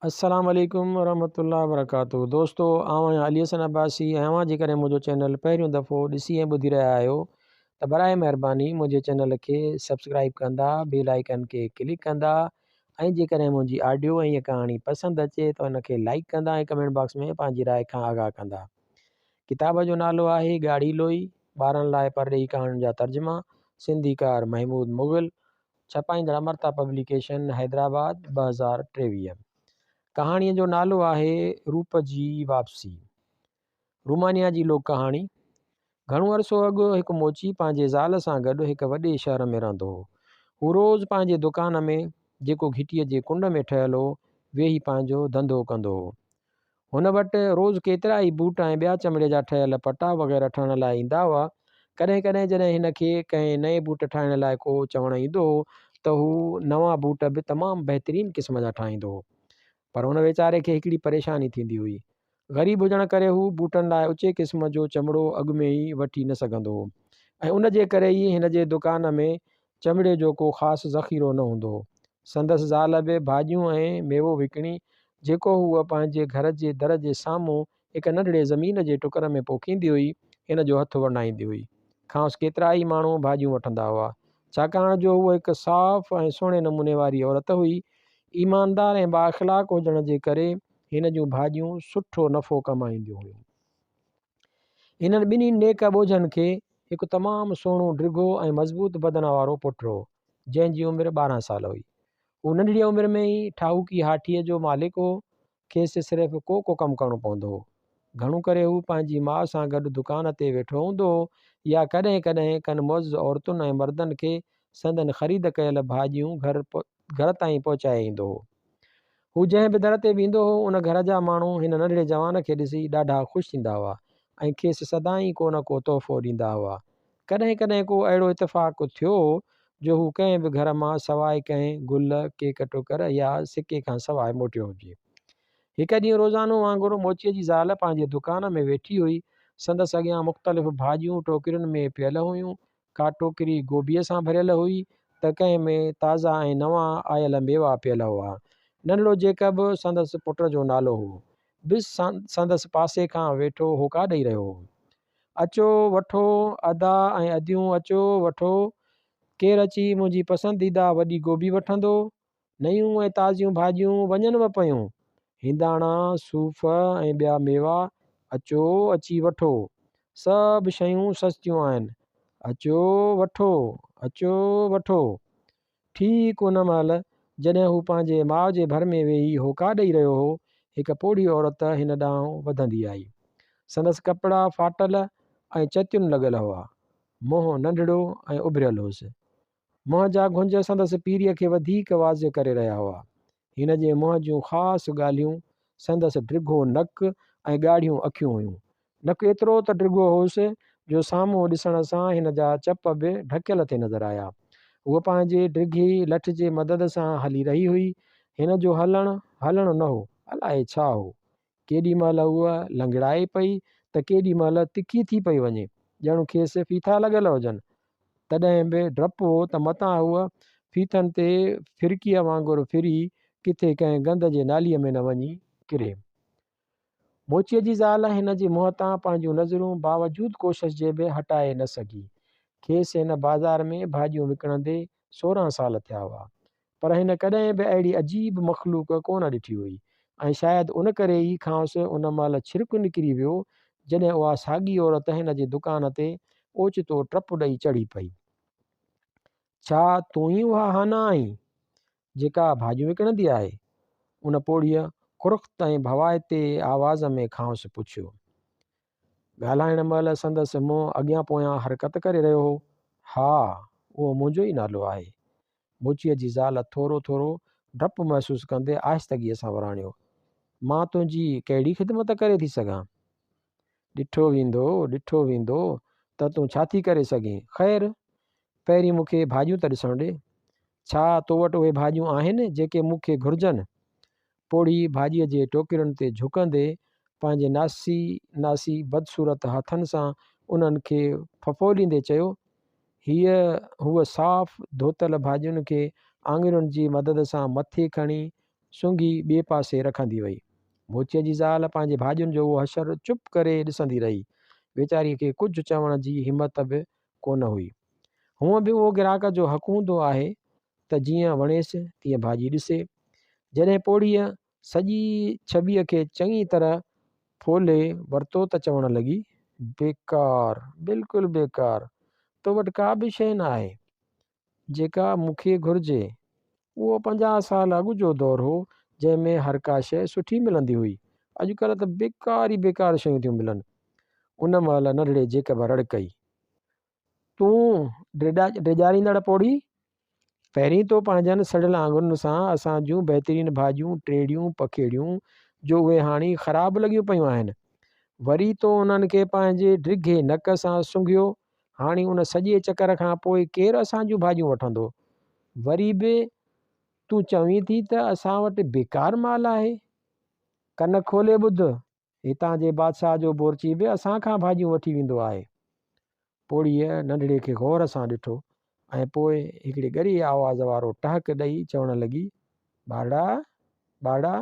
السلام عليڪم ورحمة الله وبرڪاته دوستو آئون آهيان علي حسن عباسي ۽ اوهان جيڪڏهن منهنجو چينل پهريون دفعو ڏسي ۽ ٻڌي رهيا آهيو ته برائي مهرباني منهنجي چينل کي سبسڪرائب ڪندا بيل آئيڪن کي ڪلڪ ڪندا ۽ جيڪڏهن منهنجي آڊيو ۽ هيء ڪهاڻي پسند اچي ته ان کي لائيڪ ڪندا ۽ ڪمينٽ باڪس ۾ پنهنجي راء کان آگاهه ڪندا. ڪتاب جو نالو آهي ڳاڙهي لوئي، ٻارن لاء پرڏيهي ڪهاڻين جا ترجما، سنڌيڪار محمود مغل، ڇپائيندڙ امرتا پبليڪيشن حيدرآباد 2023. ڪهاڻيء جو نالو آهي روپ جي واپسي. رومانيا جي لوڪ ڪهاڻي. گهڻو عرصو اڳ هڪ موچي پنهنجي زال سان گڏ هڪ وڏي شهر ۾ رهندو هو. هو روز پنهنجي دڪان ۾، جيڪو گهٽيء جي ڪنڊ ۾ ٺهيل هو، ويهي پنهنجو ڌنڌو ڪندو هو. هن وٽ روز ڪيترا ئي بوٽ ۽ ٻيا چمڙي جا ٺهيل پٽا وغيره ٺهڻ لاء ايندا هئا. ڪڏهن ڪڏهن جڏهن هن کي ڪنهن نئين بوٽ ٺاهڻ لاء ڪو چوڻ ايندو هو ته هو نوان بوٽ به تمام بهترين قسم جا ٺاهيندو هو. پر هن ويچاري کي هڪڙي پريشاني ٿيندي هئي. غريب هجڻ ڪري هو بوٽن لاء اچي قسم جو چمڙو اڳ ۾ ئي وٺي نه سگهندو هو ۽ ان جي ڪري ئي هن جي دڪان ۾ چمڙي جو ڪو خاص ذخيرو نه هوندو هو. سندس زال به ڀاڄيون ۽ ميوو وڪڻي، جيڪو هوء پنهنجي گهر جي در جي سامهون هڪ ننڍڙي زمين جي ٽڪر ۾ پوکيندي هئي، هن جو هٿ ونڊائيندي هئي. کانئس ڪيترائي ماڻهو ڀاڄيون وٺندا هئا. ڇاڪاڻ جو هوء هڪ صاف ۽ سهڻي نموني واري عورت هئي. ايماندار ۽ بااخلاق هجڻ جي ڪري هن جون ڀاڄيون سٺو نفعو ڪمائينديون هيون. انهن ٻنهي نيڪ اٻوجهن کي هڪ تمام سهڻو، ڊگهو ۽ مضبوط بدن وارو پٽ هو، جنهن جي عمر 12 سال هئي. هو ننڍڙيء عمر ۾ ئي ٺاهوڪي هاٺيء جو مالڪ هو. کيس صرف ڪو ڪو ڪم ڪرڻو پوندو هو. گهڻو ڪري هو پنهنجي ماء سان گڏ دڪان تي ويٺو هوندو هو يا ڪڏهن ڪڏهن ڪن معزز عورتن ۽ مردن کي سندن خريد ڪيل ڀاڄيون گهر تائين پهچائي ايندو هو. هو جنهن به در تي ويندو هو، ان گهر جا ماڻهو هن ننڍڙي جوان کي ڏسي ڏاڍا خوش ٿيندا هئا ۽ کيس سدائين ڪو نه ڪو تحفو ڏيندا هئا. ڪڏهن ڪڏهن ڪو اهڙو اتفاق ٿيو جو هو ڪنهن به گهر مان سواء ڪنهن گل، ڪيڪ ٽڪر يا سڪي کان سواء موٽيو هجي. هڪ ڏينهن روزانو وانگر موچيء جي زال پنهنجي دڪان ۾ ويٺي هئي. سندس اڳيان مختلف ڀاڄيون ٽوڪرين ۾ پيل هيون. ڪا ٽوڪري گوبيء سان ڀريل هئي ته ڪنهن ۾ تازا ۽ نوان آيل ميوا پيل هئا. ننڍڙو جيڪب سندس پٽ جو نالو هو. به سندس پاسي کان ويٺو هوڪا ڏئي رهيو هو. اچو وٺو ادا ۽ اديون اچو وٺو. ڪير اچي منهنجي پسنديده وڏي گوبي وٺندو؟ نيون ۽ تازيون ڀاڄيون وڃنو پيون. هنداڻا، صوف ۽ ٻيا ميوا اچو اچي وٺو. سڀ شيون سستيون آهن. اچو وٺو، اچو وٺو. ٺيڪ ان مهل جڏهن هو پنهنجي ماء جي ڀر ۾ ويهي هوڪا ڏئي رهيو هو، هڪ پوڙهي عورت هن ڏانهن وڌندي آئي. سندس ڪپڙا ڦاٽل ۽ چتين لڳل هئا. منهن ننڍڙو ۽ اڀريل هوس. منهن جا گهنج سندس پيريء کي وڌيڪ واضح ڪري رهيا هئا. هن جي منهن جون خاص ڳالهيون سندس ڊگهو نڪ ۽ ڳاڙهيون اکيون هيون. نڪ ايترو ته ڊگهو هوس جو سامهون ڏسڻ سان هن جا چپ به ڍڪيل ٿي نظر آيا. هوء پنهنجي ڊگهي لٺ جي مدد سان هلي رهي هئي. هن جو هلڻ، هلڻ نه هو، الائي ڇا هو. ڪيڏي مهل هوء لنگڙائي پئي ته ڪيڏي مهل تکي ٿي پئي وڃي، ڄڻ کيس ڦيٿا لڳل هجن. تڏهن به ڊپ هو ته متان هوء ڦيٿن تي ڦرڪيء وانگر ڦري ڪٿي ڪنهن گند جي ناليء ۾ نه وڃي ڪري. موچيء جي زال هن جي منهن تان پنهنجون نظرون باوجود ڪوشش جي به هٽائي نه سگهي. کيس هن بازار ۾ ڀاڄيون وڪڻندي 16 سال ٿيا هئا. پر هن ڪڏهن به اهڙي عجيب مخلوق ڪونه ڏٺي هئي ۽ شايد ان ڪري ئي کانئس ان مهل ڇرڪ نڪري ويو جڏهن اها ساڳي عورت هن جي دڪان تي اوچتو ٽپ ڏئي چڙهي پئي. ڇا تون ئي اها هانا آهين، جيڪا ڀاڄيون وڪڻندي آهي؟ ان پوڙهيء ڪرخت ۽ ڀوائتي آواز ۾ کانئس پڇيو. ڳالهائڻ مهل سندس منهن اڳيان پويان حرڪت ڪري رهيو هو. ها، اهو منهنجو ئي نالو آهي. موچيء جي زال ٿورو ٿورو ڊپ محسوس ڪندي آهستگيء سان وراڻيو، مان تنهنجي ڪهڙي خدمت ڪري ٿي سگهان؟ ڏٺو ويندو، ڏٺو ويندو ته تون ڇا ٿي ڪري سگهين. خير، پهرين مون کي ڀاڄيون ته ڏسڻ ڏي. ڇا تو وٽ اهي ڀاڄيون آهن، جيڪي مون کي گهرجن؟ پوڙهي ڀاڄيء جي ٽوڪرين تي جهڪندي پنهنجي ناسي ناسي بدصورت هٿن سان انهن کي ڦڦوليندي چيو، هيء هوء صاف ڌوتل ڀاڄين کي آڱرين جي مدد سان مٿي کڻي سونگهي ٻئي پاسي رکندي وئي. موچيء جي زال پنهنجي ڀاڄين جو اهو حشر چپ ڪري ڏسندي رهي. ويچاريء کي ڪجهه چوڻ جي همت به ڪونه هئي. هونء به اهو گراهڪ جو حق هوندو آهي ته جيئن وڻيس تيئن ڀاڄي ڏسي. جڏهن پوڙهيء سڄي ڇٻيء کي چڱي طرح ڦولهي ورتو ته چوڻ لڳي، بيڪار، بلڪل بيڪار، تو وٽ ڪا به شيء نه آهي، جيڪا مون کي گهرجي. اهو 50 سال اڳ جو دور هو، جنهن ۾ هر ڪا شيء سٺي ملندي هئي. اڄڪلهه ته بيڪار ئي بيڪار شيون ٿيون ملن. ان مهل ننڍڙي جيڪب رڙ ڪئي. تون ڊيڄاريندڙ پوڙهي! پهرين تو پنهنجن سڙيل آڱرين سان اسان جون بهترين ڀاڄيون ٽيڙيون پکيڙيون جو اهي هاڻي خراب لڳيون پيون آهن. وري تو انهن کي پنهنجي ڊگهي نڪ سان سونگهيو، هاڻي ان سڄي چڪر کان پوء ڪير اسان جون ڀاڄيون وٺندو؟ وري به تون چوين ٿي ته اسان وٽ بيڪار مال آهي؟ ڪن کولي ٻڌ، هتان جي بادشاهه جو بورچي به اسان کان ڀاڄيون وٺي ويندو آهي. پوڙهيء ننڍڙي کي غور سان ڏٺو ۽ پوء هڪڙي ڳري آواز وارو ٽهڪ ڏئي چوڻ لڳي، ٻارڙا! ٻارڙا!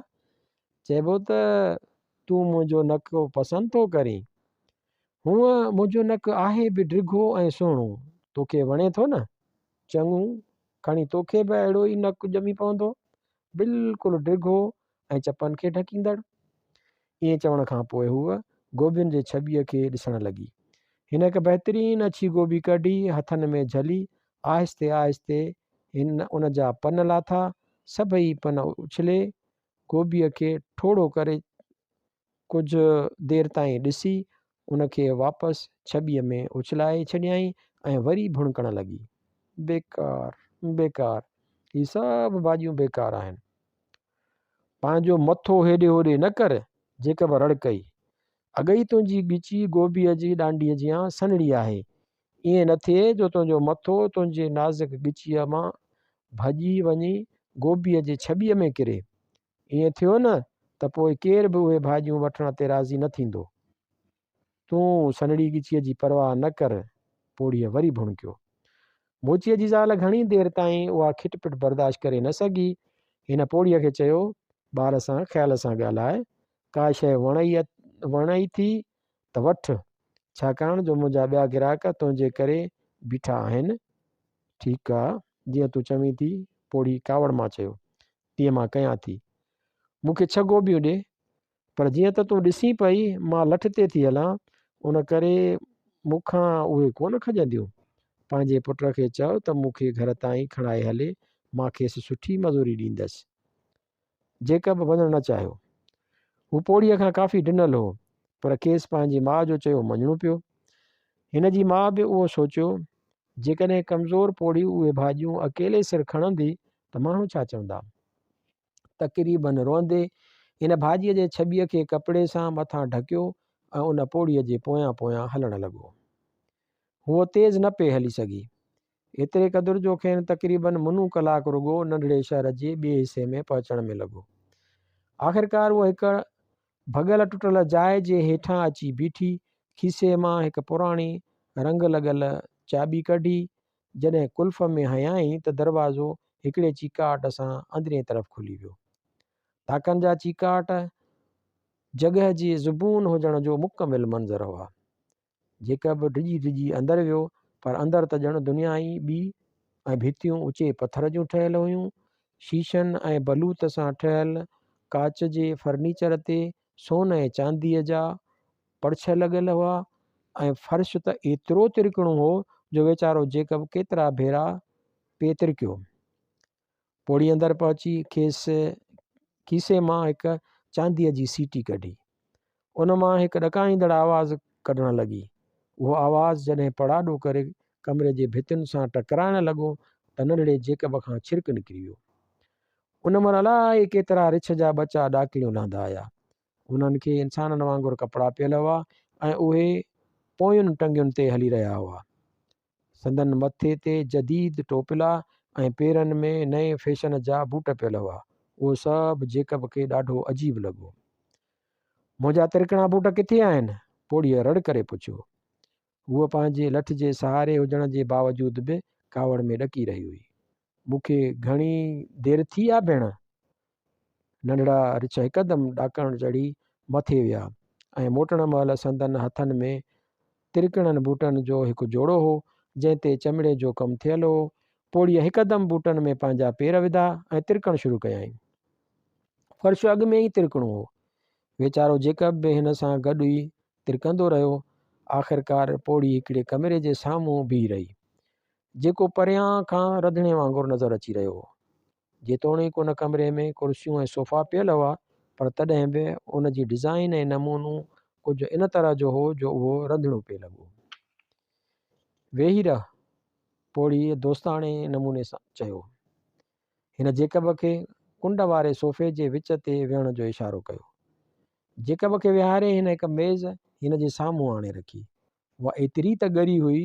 چئبو ته تون منهنجو نڪ پسند ٿو ڪرين. هونء منهنجو نڪ آهي به ڊگهو ۽ سهڻو، توکي وڻي ٿو نه؟ چڱو، کڻي توکي به اهڙو ئي نڪ ڄمي پوندو، بلڪل ڊگهو ۽ چپن کي ڍڪيندڙ. ائين چوڻ کان پوء هوء گوبين جي ڇٻيء کي ڏسڻ لڳي. هن هڪ بهترين اڇي گوبي ڪڍي هٿن ۾ جهلي آهستي آهستي هن ان جا پن لاٿا. سڀئي پن اڇلي گوبيء کي ٺوڙهو ڪري ڪجهه دير تائين ڏسي ان کي واپس ڇٻيء ۾ اڇلائي ڇڏيائين ۽ وري ڀڻڪڻ لڳي. بيڪار، بيڪار، هي سڀ ڀاڄيون بيڪار آهن. پنهنجو مٿو هيڏي هوڏي نه ڪر، جيڪب رڙ ڪئي. اڳئي تنهنجي ڳچي گوبيء جي ڏانڊيء جيان سنهڙي آهي. ائين نه ٿئي جو تنهنجو مٿو تنهنجي نازڪ ڳچيء مان ڀڄي وڃي گوبيء جي ڇٻيء ۾ ڪري. ائين ٿيو نه ته پوء ڪير به اهي ڀاڄيون وٺڻ تي راضي نه ٿيندو. تون سنهڙي ڳچيء جي پرواهه نه ڪر، پوڙهيء وري ڀڻڪيو. موچيء جي زال گهڻي دير تائين اها کٽ پٽ برداشت ڪري نه سگهي. هن پوڙهيء کي چيو، ٻار سان خيال سان ڳالهاء، ڪا شيء وڻئي ٿي ته وٺ، ڇاڪاڻ جو منهنجا ٻيا گراهڪ تنهنجي ڪري بيٺا آهن. ٺيڪ آ، جيئن تون چوين ٿي، پوڙهي ڪاوڙ مان چيو، تيئن مان ڪيان ٿي. مون کي ڇهه گوبيون ڏي. پر جيئن ته تون ڏسين پئي مان لٺ تي ٿي هلان، ان ڪري مون کان اهي ڪونه کڄنديون. پنهنجي پٽ کي چئو ته مون کي گهر تائين کڻائي هلي، مان کيس سٺي مزوري ڏيندس. جيڪب وڃڻ نه چاهيو. هو پوڙهيء کان ڪافي ڊنل هو، پر کيس پنهنجي ماء جو چيو مڃڻو پيو. هن جي ماء به اهو سوچيو، جيڪڏهن ڪمزور پوڙهي اهي ڀاڄيون اڪيلي سر کڻندي ته ماڻهو ڇا چوندا؟ تقريباً روئندي هن ڀاڄيء جي ڇٻيء کي ڪپڙي سان مٿان ڍڪيو ۽ ان پوڙهيء جي پويان پويان هلڻ لڳو. هوء تيز نه پئي هلي سگهي. ايتري قدر جو کين تقريباً منو ڪلاڪ رڳو ننڍڙي شهر جي ٻئي حصي ۾ پهچڻ ۾ لڳو. آخرڪار هوء هڪ ڀڳل ٽٽل جاء جي هيٺان اچي بيٺي. کيسي مان هڪ پراڻي رنگ لڳل چاٻي ڪڍي جڏهن قلف ۾ هنيائين ته دروازو هڪڙي چيڪاٽ سان اندرئين طرف کلي ويو. تاڪن جا چيڪاٽ جڳهه جي زبون هجڻ جو مڪمل منظر هئا. جيڪب ڊڄي ڊڄي اندر ويو پر اندر ته ڄڻ دنيا ئي ٻي ۽ ڀتيون اچي پٿر جون ٺهيل هيون. شيشن ۽ بلوط سان ٺهيل ڪاچ جي فرنيچر تي سون ۽ چانديء جا پڙڇ لڳل هئا ۽ فرش ته ايترو ترڪڻو هو جو ويچارو جيڪب ڪيترا ڀيرا پئي ترڪيو. پوڙهي اندر پهچي کيس کيسي مان هڪ چانديء جي سيٽي ڪڍي. ان مان هڪ ڏڪائيندڙ آواز ڪڍڻ لڳي. اهو آواز جڏهن پڙاڏو ڪري ڪمري جي ڀتين سان ٽڪرائڻ لڳو ته ننڍڙي جيڪب کان ڇرڪ نڪري ويو. ان مهل الائي ڪيترا رڇ جا ٻچا ڏاڪڻيون لهندا آيا. انهن کي انسانن وانگر ڪپڙا پيل هئا ۽ اهي پوين ٽنگين تي هلي رهيا هئا. سندن مٿي تي جديد ٽوپلا ۽ پيرن ۾ نئين فيشن جا بوٽ پيل هئا. اهو سڀ جيڪب کي ڏاڍو عجيب لڳو. منهنجا ترڪڻا بوٽ ڪٿي آهن؟ پوڙهيء رڙ ڪري پڇيو. هوء پنهنجي لٺ جي سهاري هجڻ جي باوجود به ڪاوڙ ۾ ڏڪي رهي هئي. مون کي گهڻي دير ٿي آ ڀيڻ؟ ننڍڙا رڇ هڪدم ڏاڪڻ چڙهي مٿي ويا ۽ موٽڻ مهل سندن هٿن ۾ ترڪڻن بوٽن جو هڪ جوڙو هو، جنهن تي چمڙي جو ڪم ٿيل هو. پوڙهيء هڪدم بوٽن ۾ پنهنجا پير وڌا ۽ ترڪڻ شروع ڪيائين. فرش اڳ ۾ ئي ترڪڻو هو. ويچارو جيڪب به هن سان گڏ ئي ترڪندو رهيو. آخرڪار پوڙهي هڪڙي ڪمري جي سامهون بيهي رهي، جيڪو پريان کان رڌڻي وانگر نظر اچي رهيو هو. جيتوڻيڪ ان ڪمري ۾ ڪرسيون ۽ صوفا پيل هئا، پر تڏهن به ان جي ڊزائين ۽ نمونو ڪجهه ان طرح جو هو جو اهو رنڌڻو پئي لڳو. ويهي رهه! پوڙهيء دوستاڻي نموني سان چيو. هن جيڪب کي ڪنڊ واري صوفي جي وچ تي ويهڻ جو اشارو ڪيو. جيڪب کي ويهاري هن هڪ ميز هن جي سامهون آڻي رکي. اها ايتري ته ڳري هئي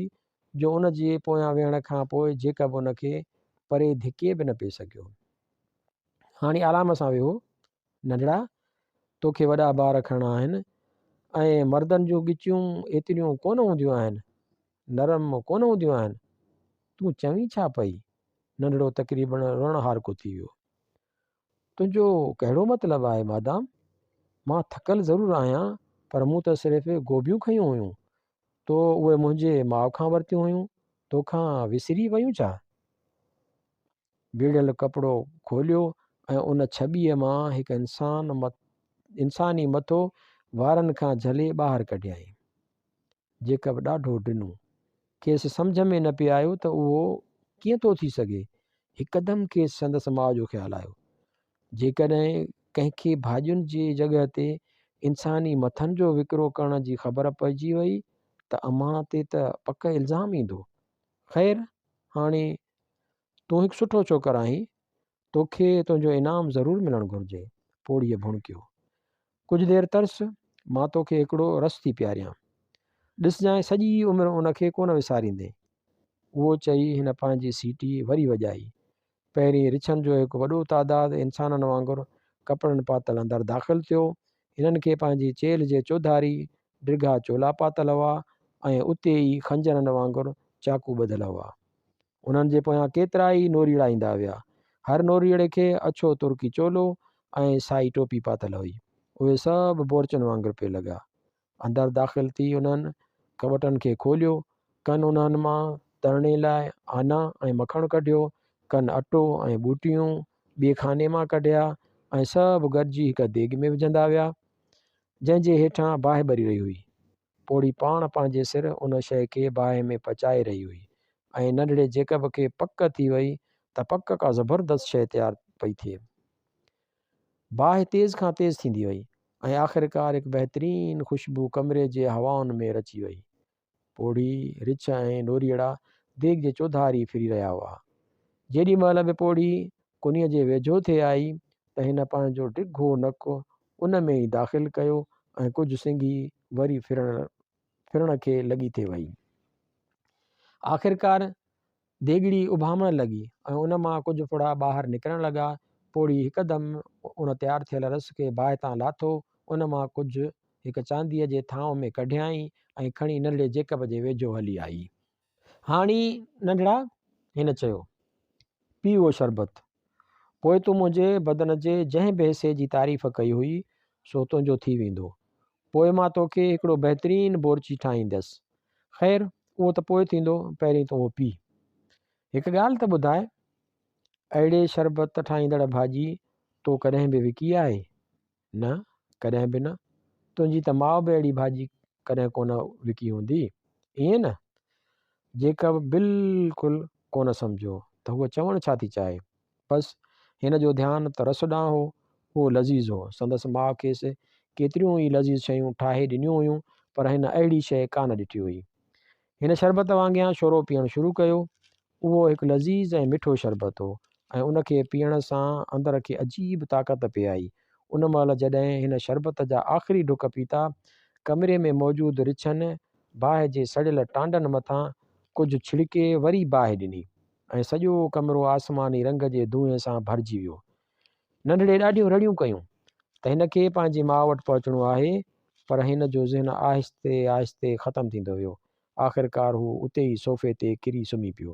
جو ان جي پويان ويهڻ کان پوء جيڪب ان کي پري ڌڪي به نه پئي سگهيو. هاڻي آرام سان ويهو ننڍڙا، توکي وڏا بار کڻڻا آهن ۽ مردن جون ڳچيون ايتريون ڪونه هونديون آهن، نرم ڪونه هونديون آهن. تون چوين ڇا پئي؟ ننڍڙو تقريبن روئڻهارڪو ٿي ويو. تنهنجو ڪهڙو مطلب آهي مادام؟ مان ٿڪل ضرور آهيان پر مون ته صرف گوبيون کنيون هيون. تو اهي منهنجي ماء کان ورتيون هيون، توکان وسري ويون ڇا؟ ويڙهيل ڪپڙو کوليو ۽ ان ڇٻيء مان هڪ انسان انساني مٿو وارن کان جهلي ٻاهر ڪڍيائين. جيڪب ڏاڍو ڊنو. کيس سمجهه ۾ نه پئي آيو ته اهو ڪيئن ٿو ٿي سگهي. هڪدم کيس سندس ماء جو خيال آيو. جيڪڏهن ڪنهن کي ڀاڄين جي جڳهه تي انساني مٿن جو وڪرو ڪرڻ جي خبر پئجي وئي ته امان تي ته پڪ الزام ايندو. خير هاڻي تون هڪ سٺو ڇوڪر آهين، توکي تنهنجو انعام ضرور ملڻ گهرجي. پوڙهيء ڀڻڪيو. ڪجهه دير ترس، مان توکي هڪڙو رس ٿي پياريان. ڏسجانء سڄي عمر ان کي ڪونه وساريندين. اهو چئي هن پنهنجي سيٽي وري وڄائي. پهرين رڇن جو هڪ وڏو تعداد انسانن وانگر ڪپڙن پاتل اندر داخل ٿيو. هنن کي پنهنجي چيلهه جي چوڌاري ڊگها چولا پاتل هئا ۽ اتي ئي خنجرن وانگر چاقو ٻڌل هئا. انهن جي پويان ڪيترائي نوريئڙا ايندا ويا. هر نوريئڙي کي اڇو ترڪي چولو ۽ سائي ٽوپي پاتل هئي. اهي سڀ بورچن وانگر پئي لڳا. اندر داخل ٿي انهن ڪٻٽن کي کوليو. ڪن انهن مان ترڻي لاء آنا ۽ مکڻ ڪڍيو، ڪن اٽو ۽ ٻوٽيون ٻئي خاني مان ڪڍيا ۽ سڀ گڏجي هڪ ديڳ ۾ وجهندا ويا، جنهن جي هيٺان باهه ٻري رهي هئي. پوڙهي پاڻ پنهنجي سر ان شيء کي باهه ۾ پچائي رهي هئي ۽ ننڍڙي جيڪب کي پڪ ٿي وئي ته پڪ ڪا زبردست شيء تيار پئي ٿئي. باهه تيز کان تيز ٿيندي وئي ۽ آخرڪار هڪ بهترين خوشبو ڪمري جي هوائن ۾ رچي وئي. پوڙهي، رڇ ۽ نوريئڙا ديڳ جي چوڌاري ڦري رهيا هئا. جيڏي مهل به پوڙهي ڪنيء جي ويجهو ٿي آئي ته هن پنهنجو ڊگهو نڪ ان ۾ ئي داخل ڪيو ۽ ڪجهه سنگهي وري ڦرڻ ڦرڻ کي لڳي ٿي وئي. آخرڪار ديڳڙي اڀامڻ لڳي ۽ ان مان ڪجهه ڦڙا ٻاهر نڪرڻ لڳا. پوڙهي هڪدم ان تيار ٿيل رس کي باهه تان لاٿو، ان مان ڪجهه هڪ چانديء جي ٿانو ۾ ڪڍيائين ۽ کڻي ننڍڙي جيڪب جي ويجهو هلي آئي. هاڻي ننڍڙا، هن چيو، پي اهو شربت. پوء تون منهنجي بدن جي جنهن به حصي جي تعريف ڪئي هئي، سو تنهنجو ٿي ويندو. پوء مان توکي هڪڙو بهترين بورچي ٺاهيندس. خير، اهو ته پوء ٿيندو، پهرين تون اهو پي. هڪ ڳالهه ته ٻڌاء، اهڙي شربت ٺاهيندڙ ڀاڄي تو ڪڏهن به وڪي آهي؟ نه، ڪڏهن به نه. تنهنجي ته ماء به اهڙي ڀاڄي ڪڏهن ڪونه وڪي هوندي، ائين نه؟ جيڪب بلڪل ڪونه سمجهيو ته هوء چوڻ ڇا ٿي چاهي. بس هن جو ڌيان ته رس ڏانهن هو. اهو لذيذ هو. سندس ماء کيس ڪيتريون ئي لذيذ شيون ٺاهي ڏنيون هيون، پر هن اهڙي شيء ڪانه ڏٺي هئي. هن شربت وانگيان شورو پيئڻ شروع ڪيو. اهو هڪ لذيذ ۽ مٺو شربت هو ۽ ان کي پيئڻ سان اندر کي عجيب طاقت پئي آئي. ان مهل جڏهن هن شربت جا آخري ڍڪ پيتا، ڪمري ۾ موجود رڇن باهه جي سڙيل ٽانڊن مٿان ڪجهه ڇڙڪي وري باهه ڏني. ۽ سڄو ڪمرو آسماني رنگ جي دونهين سان ڀرجي ويو. ننڍڙي ڏاڍيون رڙيون ڪيون ته هن کي پنهنجي ماء وٽ پهچڻو آهي، پر هن جو ذهن آهستي آهستي ختم ٿيندو ويو. آخرڪار هو اتي ئي صوفي تي ڪري سمهي پيو.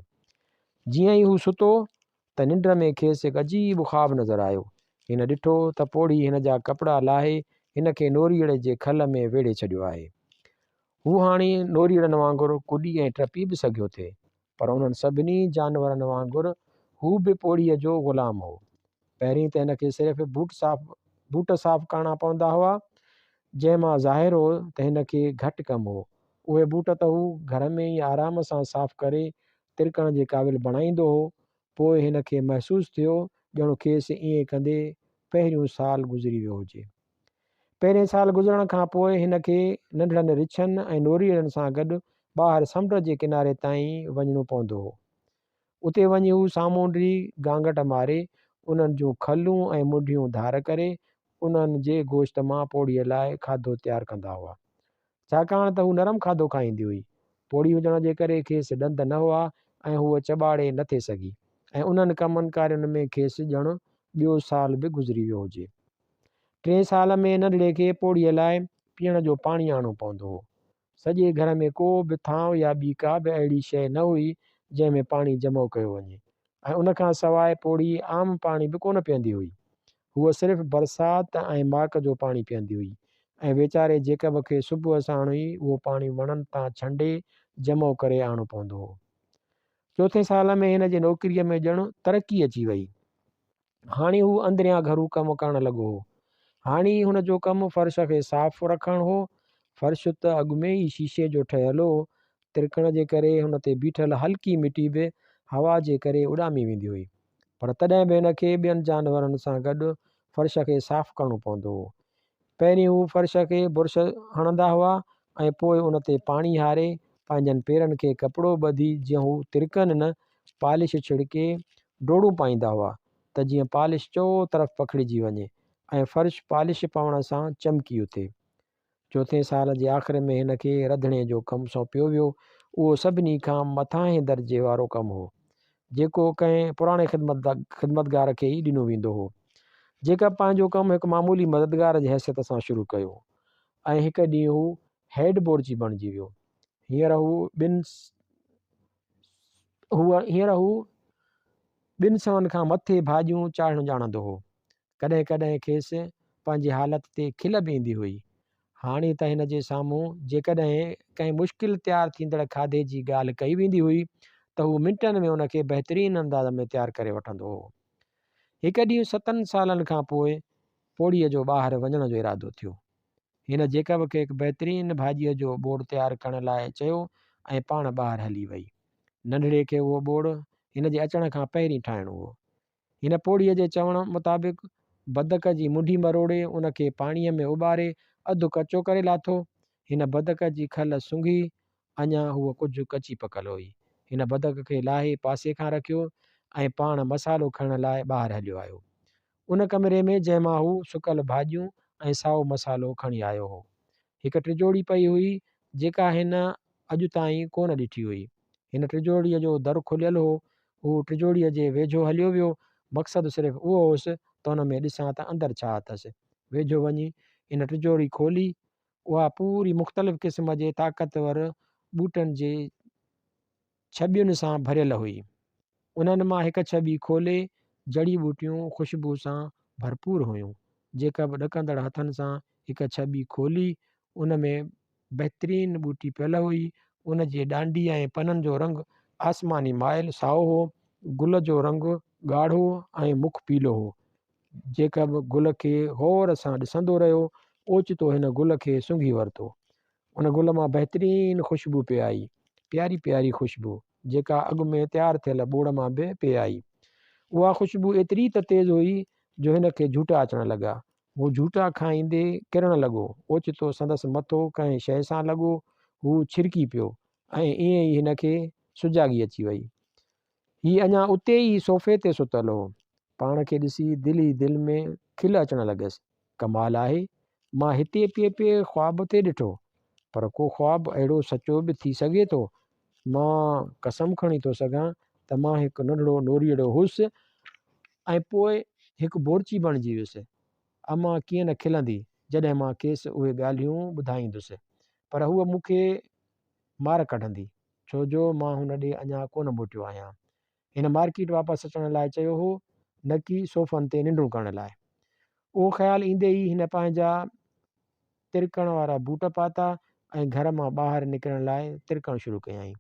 جيئن ئي هو ستو ته ننڊ ۾ کيس هڪ عجيب خواب نظر آيو. هن ڏٺو ته پوڙهي هن جا ڪپڙا لاهي هن کي نوريئڙي جي کل ۾ ويڙهي ڇڏيو آهي. هو هاڻي نوريئڙن وانگر ڪڏي ۽ ٽپي به سگهيو ٿي، پر انهن سڀني جانورن وانگر هو به پوڙهيء جو غلام هو. پهرين ته هن کي صرف بوٽ صاف ڪرڻا پوندا هئا، جنهن مان ظاهر هو ته هن کي گهٽ ڪم هو. اهي بوٽ ته هو گهر ۾ ئي آرام سان صاف ڪري ترڪڻ جي قابل بڻائيندو هو. پوء هن کي محسوس ٿيو ڄڻ کيس ائين ڪندي پهريون سال گذري ويو هجي. پهرئين سال گذرڻ کان پوء هن کي ننڍڙن رڇن ۽ نوريئڙن سان گڏ ٻاهر سمنڊ جي ڪناري تائين وڃڻو پوندو هو. اتي وڃي هو سامونڊي گانگٽ ماري، انهن جون کلون ۽ منڍيون ڌار ڪري، انهن جي گوشت مان پوڙهيء لاء کاڌو تيار ڪندا هئا. ڇاڪاڻ ته هو نرم کاڌو کائيندي هئي. پوڙهي هجڻ جي ڪري کيس ڏند نه هئا ۽ هوء چٻاڙي نه ٿي سگهي ۽ انهن ڪمن ڪارين ۾ کيس ڄڻ ٻيو سال به گذري ويو هجي. ٽئين سال ۾ ننڍڙي کي پوڙهيء لاء پيئڻ جو پاڻي آڻڻو پوندو هو. سڄي گهر ۾ ڪو به ٿانء يا ٻي ڪا به اهڙي شيء نه هئي جنهن ۾ پاڻي جمع ڪيو وڃي ۽ ان کان سواء پوڙهي عام پاڻي به ڪونه پيئندي هئي. هوء صرف برسات ۽ ماڪ جو پاڻي پيئندي هئي ۽ ويچاري جيڪب کي صبح ساڻ ئي اهو پاڻي وڻن تان ڇنڊي جمع ڪري آڻڻو پوندو هو. چوٿين سال ۾ هن جي نوڪريء ۾ ڄڻ ترقي اچي وئي. هاڻي هو اندريان گهرو ڪم ڪرڻ لڳو هو. هاڻي هن جو ڪم فرش کي صاف رکڻ هو. فرش ته اڳ ۾ ئي شيشي جو ٺهيل هو. ترڪڻ جي ڪري هن تي بيٺل هلڪي مٽي به هوا جي ڪري اڏامي ويندي هئي. پر تڏهن به هن کي ٻين جانورن سان گڏ فرش کي صاف ڪرڻو پوندو هو. پهرين هو فرش کي برش هڻندا هئا ۽ پوء ان تي پاڻي هاري پنهنجن پيرن کي ڪپڙو ٻڌي جيئن هو ترڪن نه، پالش ڇڙڪي ڊوڙون پائيندا هئا ته جيئن پالش چؤطرف پکڙجي وڃي ۽ فرش پالش پوڻ سان چمڪي اٿي. چوٿين سال جي آخر ۾ هن کي رڌڻي جو ڪم سونپيو ويو. اهو سڀني کان مٿانهين درجي وارو ڪم هو، جيڪو ڪنهن پراڻي خدمتگار کي ئي ڏنو ويندو هو. جيڪب پنهنجو ڪم هڪ معمولي مددگار جي حيثيت سان شروع ڪيو ۽ هڪ ڏينهن هو هيڊ بورچي بڻجي ويو. هينئر هو ٻن هينئر هو ٻن سون کان مٿي ڀاڄيون چاڙهڻ ڄاڻندو هو. ڪڏهن ڪڏهن کيس پنهنجي حالت تي کل به ايندي هئي. هاڻي ته هن جي سامهون جيڪڏهن ڪنهن مشڪل تيار ٿيندڙ کاڌي جي ڳالهه ڪئي ويندي هئي ته هو منٽن ۾ ان کي بهترين انداز ۾ تيار ڪري وٺندو هو. هڪ ڏينهن ستن سالن کان پوء پوڙهيء جو ٻاهر وڃڻ جو ارادو ٿيو. هن جيڪب کي هڪ بهترين ڀاڄيء جو ٻوڙ تيار ڪرڻ لاء چيو ۽ پاڻ ٻاهر هلي وئي. ننڍڙي کي اهو ٻوڙ هن جي اچڻ کان پهرين ٺاهڻو هو. هن پوڙهيء جي چوڻ مطابق بدڪ جي منڍي مروڙي ان کي پاڻيء ۾ اٻاري اڌ ڪچو ڪري لاٿو. هن بدڪ جي کل سونگهي، اڃا هوء ڪجهه ڪچي پڪل هئي. هن بدڪ کي لاهي پاسي کان رکيو ۽ پاڻ مصالحو کڻڻ لاء ٻاهر هليو آيو. ان ڪمري ۾ جنهن مان هو سڪل ڀاڄيون ۽ سائو مصالحو کڻي آيو هو. هڪ ٽجوڙي پئي هئي، جيڪا هن اڄ تائين ڪونه ڏٺي هئي. هن ٽجوڙيء جو در کليل هو. هو ٽجوڙيء جي ويجهو هليو ويو. مقصد صرف اهو هوس ته ان ۾ ڏسان ته اندر ڇا اٿس. ويجهو وڃي هن ٽجوڙي کولي. اها پوري مختلف قسم جي طاقتور ٻوٽن جي ڇٻين سان ڀريل هئي. انهن مان هڪ ڇٻي کولي جڙي ٻوٽيون خوشبو سان ڀرپور هيون. جيڪب ڏڪندڙ هٿن سان هڪ ڇٻي کولي. ان ۾ بهترين ٻوٽي پيل هئي. ان جي ڏانڊي ۽ پنن جو رنگ آسماني مائل سائو هو. گل جو رنگ ڳاڙهو ۽ مک پيلو هو. جيڪب گل کي غور سان ڏسندو رهيو. اوچتو هن گل کي سونگهي ورتو. ان گل مان بهترين خوشبو پئي آئي. پياري پياري خوشبو، جيڪا اڳ ۾ تيار ٿيل ٻوڙ مان به پئي آئي. اها خوشبو ايتري ته تيز هئي جو هن کي جهوٽا اچڻ لڳا. هو جهوٽا کائيندي ڪرڻ لڳو. اوچتو سندس مٿو ڪنهن شيء سان لڳو. هو ڇرڪي پيو ۽ ائين ئي هن کي سجاڳي اچي وئي. هي اڃا اتي ئي صوفي تي ستل هو. پاڻ کي ڏسي دل ئي دل ۾ کل اچڻ لڳس. ڪمال آهي، مان هتي پئي پئي خواب ٿي ڏٺو. پر ڪو خواب اهڙو سچو به ٿي سگهي ٿو؟ مان قسم کڻي ٿو سگهان ته مان هڪ ننڍڙو نوريئڙو هوس ۽ پوء هڪ بورچي بڻجي ويس. امان ڪيئن نه کلندي جڏهن مان کيس اهي ڳالهيون ٻڌائيندس. پر هوء مون کي مار ڪڍندي، ڇو جو مان هن ڏي اڃا ڪونه موٽيو آهيان. هن مارڪيٽ واپس اچڻ لاء چيو هو، نه ڪي صوفن تي ننڊون ڪرڻ لاء. اهو خيال ايندي ئي هن پنهنجا ترڪڻ وارا بوٽ پاتا ۽ گهر مان ٻاهر نڪرڻ لاء ترڪڻ شروع ڪيائين.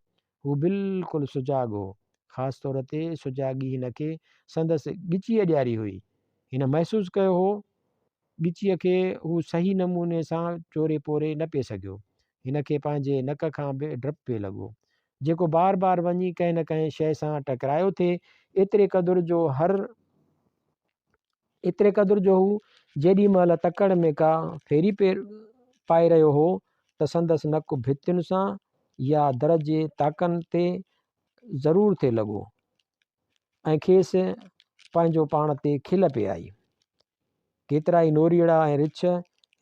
هو بلڪل سجاڳ هو. خاص طور تي سجاڳي هن کي سندس ڳچيء ڏياري هئي. هن محسوس ڪيو هو ڳچيء کي هو صحيح نموني سان چوري پوري نه پئي سگهيو. هن کي پنهنجي نڪ کان به ڊپ پئي لڳو، جيڪو بار بار وڃي ڪنهن نه ڪنهن شيء سان ٽڪرايو ٿي، ايتري قدر جو هر ايتري قدر جو هو جيڏي مهل تڪڙ ۾ ڪا ڦيري پائي رهيو هو ته سندس نڪ ڀتين سان يا در جي طاقن تي ضرور ٿي لڳو ۽ کيس پنهنجو پاڻ تي کل پئي آئي. ڪيترائي نوريئڙا ۽ رڇ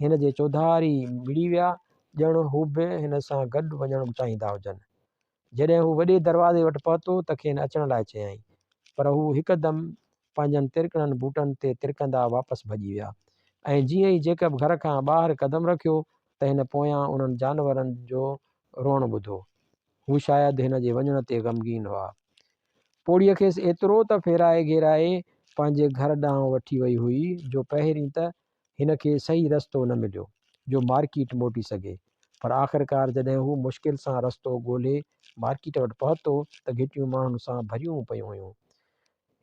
هن جي چوڌاري مڙي ويا، ڄڻ هو به هن سان گڏ وڃڻ چاهيندا هجن. جڏهن هو وڏي دروازي وٽ پهتو ته کين اچڻ لاء چيائين، پر هو هڪدم پنهنجن ترڪڻن بوٽن تي ترڪندا واپس ڀڄي ويا ۽ جيئن ئي جيڪب گهر کان ٻاهر قدم رکيو ته هن پويان انهن جانورن جو روئڻ ٻڌو. هو شايد هن جي وڃڻ تي غمگين هئا. پوڙهيء کيس ايترو ته ڦيرائي گهيرائي پنهنجي گهر ڏانهن وٺي وئي هئي جو پهرين ته هن کي صحيح رستو نه مليو جو مارڪيٽ موٽي سگهي پر آخرڪار جڏهن هو مشڪل سان رستو ڳولي مارڪيٽ وٽ پهتو ته گهٽيون ماڻهن سان ڀريون پيون هيون.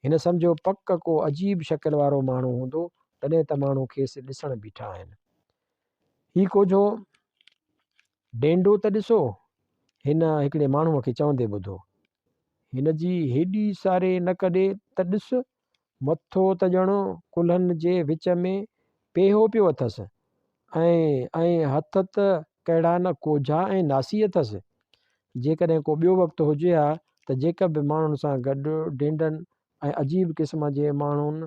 هن سمجهيو پڪ ڪو عجيب شڪل وارو ماڻهو هوندو تڏهن ته ماڻهو کيس ڏسڻ بيٺا آهن. هي ڪوجهو ڊينڊو ته ڏسو! هن هڪڙي ماڻهوء کي چوندي ٻڌو. هن جي هيڏي ساري نڪ ڏي ته ڏس، مٿو ته ڄڻ ڪلهن جي وچ ۾ پيهو پيو اٿس ۽ ۽ هٿ ته ڪهڙا نه ڪوجها ۽ ناسي اٿس. جيڪڏهن ڪو ٻيو وقت هجي ها ته جيڪب به ماڻهن سان گڏ ڊينڊن ۽ عجيب قسم جي ماڻهن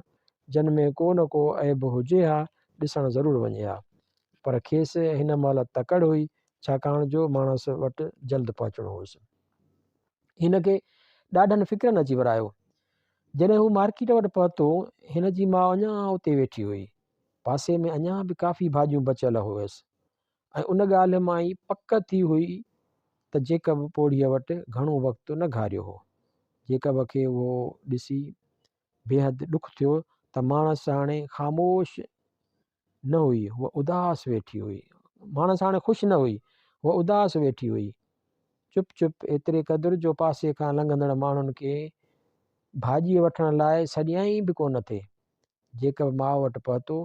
جن ۾ ڪو نه ڪو عيب هجي ها، ڏسڻ ضرور وڃي ها. پر کيس هن مهل تڪڙ هئي، ڇاڪاڻ جو ماڻس وٽ جلد پهچڻو هوس. هن کي ڏاڍن فڪرن اچي ورايو. جڏهن هو مارڪيٽ وٽ پهتو، هن جي ماء اڃا اتي ويٺي هئي. پاسي ۾ اڃا به ڪافي ڀاڄيون بچيل هيس ۽ ان ڳالهه مان ئي پڪ ٿي هئي ته جيڪب پوڙهيء وٽ گهڻو وقت نه گهاريو هو. جيڪب کي اهو ڏسي بيحد ڏک ٿيو ته ماڻس هاڻي خاموش نه هئي، هوء اداس ويٺي هئي. ماڻس هاڻي خوش نه هئي، هوء اداس ويٺي هئي. چپ چپ ايتري قدر جو پاسي کان لنگهندڙ ماڻهن کي ڀاڄيء وٺڻ لاء سڏيائين به ڪونه ٿي. جيڪب ماء وٽ پهتو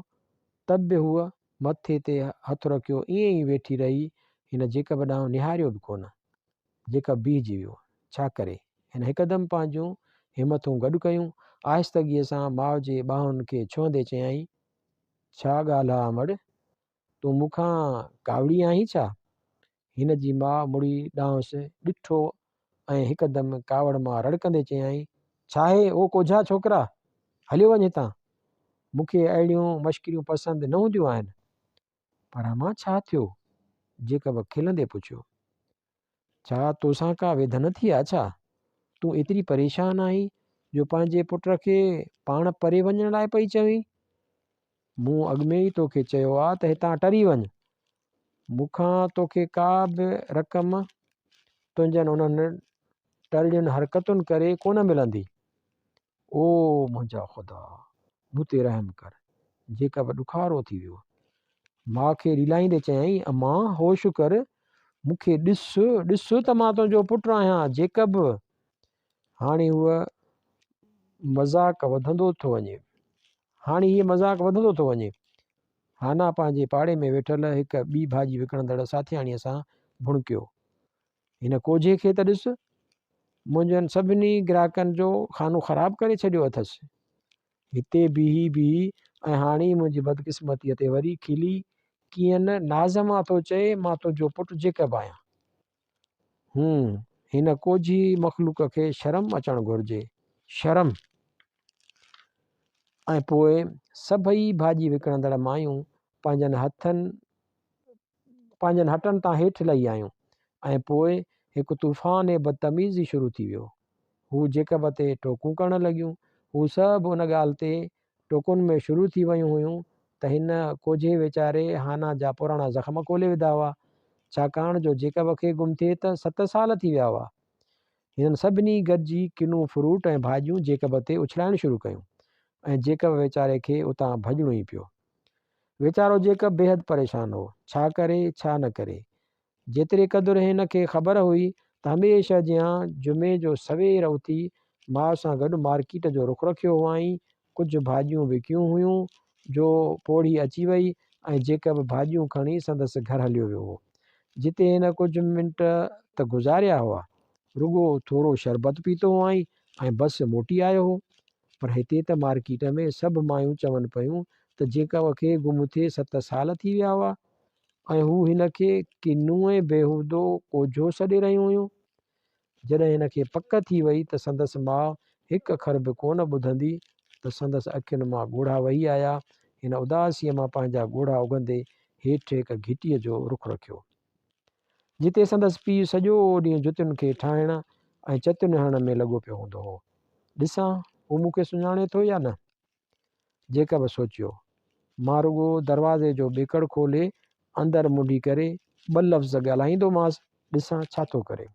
ته به هوء مٿي تي هٿ رکيو ائين ئي ويٺي رهي. هن جيڪب ڏانهن نهاريو به ڪونه. جيڪب بيهجي ويو. ڇا ڪري؟ هن هڪدم پنهنجون همٿون گڏ ڪيون. آهستگيء سان ماء جي ٻانهن کي ڇهندي چيائين، ڇا ڳالهه آ امڙ؟ تون مون کان ڪاوڙي آهين ڇا؟ هن جي ماء مڙي ڏانهس ڏٺو ۽ هڪدم ڪاوڙ مان رڙ ڪندي چيائين، ڇاهي او ڪوجها ڇوڪرا! هليو وڃ هتان. مون کي اهڙيون مشڪريون پسند نه هونديون آهن. پر امان ڇا ٿيو؟ جيڪب کلندي پڇيو. ڇا توسان ڪا ويڌن ٿي آ ڇا؟ تون ايتري پريشان آهين جو پنهنجي پٽ کي پاڻ پري وڃڻ لاء پئي چوين؟ مون اڳ ۾ ئي توکي چيو آ ته هتان ٽري وڃ. مون کان توکي ڪا به رقم تنهنجن انهن ٽرڙين حرڪتن ڪري ڪونه ملندي. او منهنجا خدا! مون تي رحم ڪر. جيڪب ڏکارو ٿي ويو. ماء کي ريلائيندي چيائين، امان هوش ڪر، مون کي ڏس، ڏس ته مان تنهنجو پٽ آهيان، جيڪب. هاڻي هوء مذاق وڌندو ٿو وڃي. هاڻي هيء مذاق وڌندو ٿو وڃي. هانا پنهنجي پاڙي ۾ ويٺل هڪ ٻي ڀاڄي وڪڻندڙ ساٿياڻيء سان ڀڻڪيو. هن ڪوجهي کي ته ڏس، منهنجن سڀني گراهڪن جو خانو خراب ڪري ڇڏيو اٿس. هتي بيهي بيهي ۽ هاڻي منهنجي بدقسمتيء تي وري کلي ڪيئن نه ناز مان ٿو چئي مان تنهنجو پٽ جيڪب آهيان. هون، هن ڪوجهي مخلوق کي شرم اچڻ گهرجي، شرم! ۽ پوء سڀئي ڀاڄي وڪڻندڙ مايون پنهنجن هٿن پنهنجن هٽن تان هيٺ لهي آيون ۽ پوء هڪ طوفان بدتميزي شروع ٿي ويو. هو جيڪب تي ٽوڪون ڪرڻ لڳيون. هو سڀ ان ڳالهه تي ٽوڪن ۾ شروع ٿي ويون هيون ته هن ڪوجهي ويچاري هانا جا پراڻا زخم کولي وڌا هئا. ڇاڪاڻ جو جيڪب کي گم ٿئي ته ست سال ٿي ويا هئا. هنن سڀني گڏجي ڪنو فروٽ ۽ ڀاڄيون جيڪب تي اڇلائڻ شروع ڪيون ۽ جيڪب ويچاري کي اتان ڀڄڻو ئي پيو. ويچارو جيڪب بيحد پريشان هو. ڇا ڪري، ڇا نه ڪري. جيتري قدر هن کي خبر هئي ته هميشه جيان جمعي جو سوير اٿي ماء سان گڏ مارڪيٽ جو رخ رکيو هئائين. ڪجهه ڀاڄيون وڪيون هيون جو پوڙهي اچي وئي ۽ جيڪب ڀاڄيون کڻي سندس گهر هليو ويو هو. جتي هن ڪجهه منٽ ته گذاريا هئا. رڳو ٿورو شربت پيتو هئائين ۽ بس موٽي آيو هو. پر هتي ته مارڪيٽ ۾ سڀ مايون چون پيون ته جيڪب کي گم ٿئي ست سال ٿي ويا هئا ۽ هو هن کي ڪنو ۽ بيهودو ڪوجهو سڏي رهيون هيون. جڏهن هن کي پڪ ٿي وئي ته سندس ماء هڪ اکر به ڪونه ٻڌندي ته سندس اکين مان ڳوڙها وهي آيا. هن اداسيء مان پنهنجا ڳوڙها اگهندي هيٺ هڪ گهٽيء جو رخ رکيو. جتي سندس پيء سڄو ڏينهن جتين کي ٺاهڻ ۽ چتين هڻڻ ۾ لڳو پيو هوندو هو. ڏسان، هو مون کي سڃاڻي ٿو يا نه؟ جيڪب سوچيو. مان رڳو دروازي جو ٻيڪڙ کولي اندر منڍي ڪري ٻه لفظ ڳالهائيندومانس، ڏسان ڇا ٿو ڪري.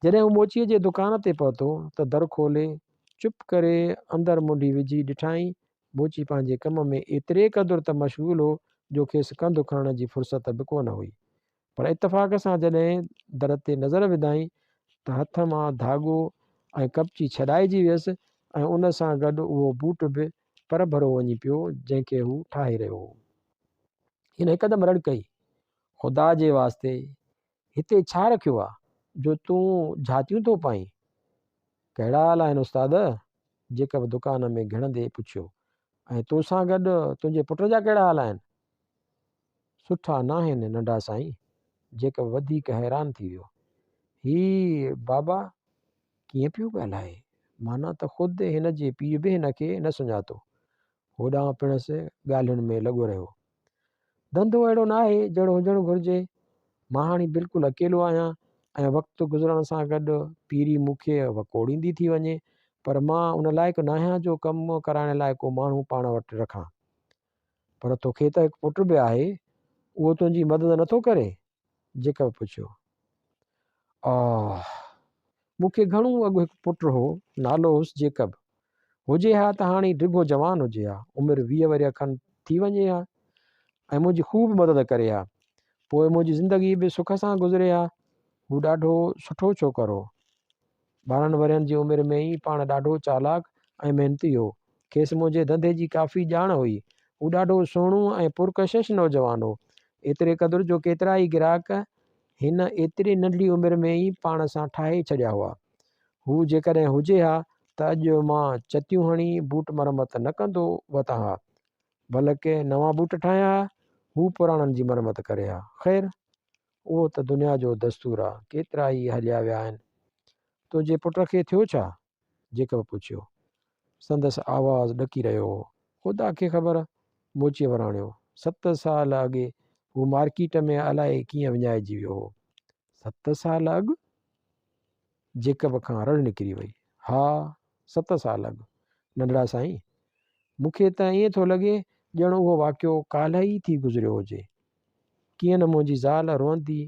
جڏهن هو موچيء جي دڪان تي پهتو ته در کولي، چپ ڪري اندر منڍي وجهي ڏٺائين موچي پنهنجي ڪم ۾ ايتري قدر ته مشغول هو جو کيس ڪنڌ کڻڻ جي فرصت به ڪونه هئي. پر اتفاق سان جڏهن در تي نظر وڌائين ته هٿ مان ڌاڳو ۽ ڪپچي ڇڏائجي ويس ۽ ان سان گڏ اهو بوٽ به پرڀرو وڃي پيو جنهن کي هو ٺاهي رهيو هو. هن هڪدم رڙ ڪئي، خدا جي واسطي هتي ڇا رکيو آ جو تون جهاتيون ٿو پائين؟ ڪهڙا حال آهن استاد؟ جيڪب دڪان ۾ گهڙندي پڇيو. ۽ تو سان گڏ تنهنجي پٽ جا ڪهڙا حال آهن؟ سٺا ناهن ننڍا سائين. جيڪب وڌيڪ حيران ٿي ويو. هي بابا ڪيئن پيو ڳالهائي؟ معنيٰ ته خود هن جي پيء به هن کي نه سڃاتو. هوڏانهن پڻس ڳالهين ۾ لڳو رهيو. ڌنڌو اهڙو ناهي جهڙو هجڻ گهرجي. مان هاڻي بلڪل اڪيلو آهيان ۽ وقت گذرڻ سان گڏ پيري مون کي وڪوڙيندي ٿي وڃي پر مان ان لائق ناهيان جو ڪم ڪرائڻ لاء ڪو ماڻهو پاڻ وٽ رکان. پر توکي ته هڪ پٽ به آهي، اهو تنهنجي مدد نٿو ڪري؟ جيڪب پڇيو. آه! مون کي گهڻو اڳ هڪ پٽ هو، نالو هوس جيڪب. هجي ها ته هاڻي ڊگهو جوان هجي ها، عمر 20 ورهيه کن ٿي وڃي ها ۽ منهنجي خوب مدد ڪري ها. پوء منهنجي زندگي به سک سان گذري ها. هو ڏاڍو سٺو ڇوڪر هو. 12 ورهين جي عمر ۾ ئي پاڻ ڏاڍو چالاڪ ۽ محنتي هو. کيس منهنجي ڌنڌي جي ڪافي ڄاڻ هئي. هو ڏاڍو سهڻو ۽ پرڪشش نوجوان هو. ايتري قدر جو ڪيترائي گراهڪ هن ايتري ننڍڙي عمر ۾ ئي پاڻ سان ٺاهي ڇڏيا هئا. هو جيڪڏهن هجي ها ته اڄ مان چتيون هڻي بوٽ مرمت نه ڪندو وتان ها. بلڪ نوان بوٽ ٺاهيان ها، هو پراڻن جي مرمت ڪري ها. خير! اهو ته دنيا جو دستور آ، ڪيترا ئي هليا ويا آهن. تنهنجي پٽ کي ٿيو ڇا؟ جيڪب پڇيو. سندس آواز ڏڪي رهيو هو. خدا کي خبر! موچيء وراڻيو. ست سال اڳي هو مارڪيٽ ۾ الائي ڪيئن وڃائجي ويو هو. ست سال اڳ؟ جيڪب کان رڙ نڪري وئي. ها، ست سال اڳ. ننڍڙا سائين! مون کي ته ائين ٿو لڳي ڄڻ اهو واقعو ڪالهه ئي ٿي گذريو هجي. ڪيئن نه منهنجي زال روئندي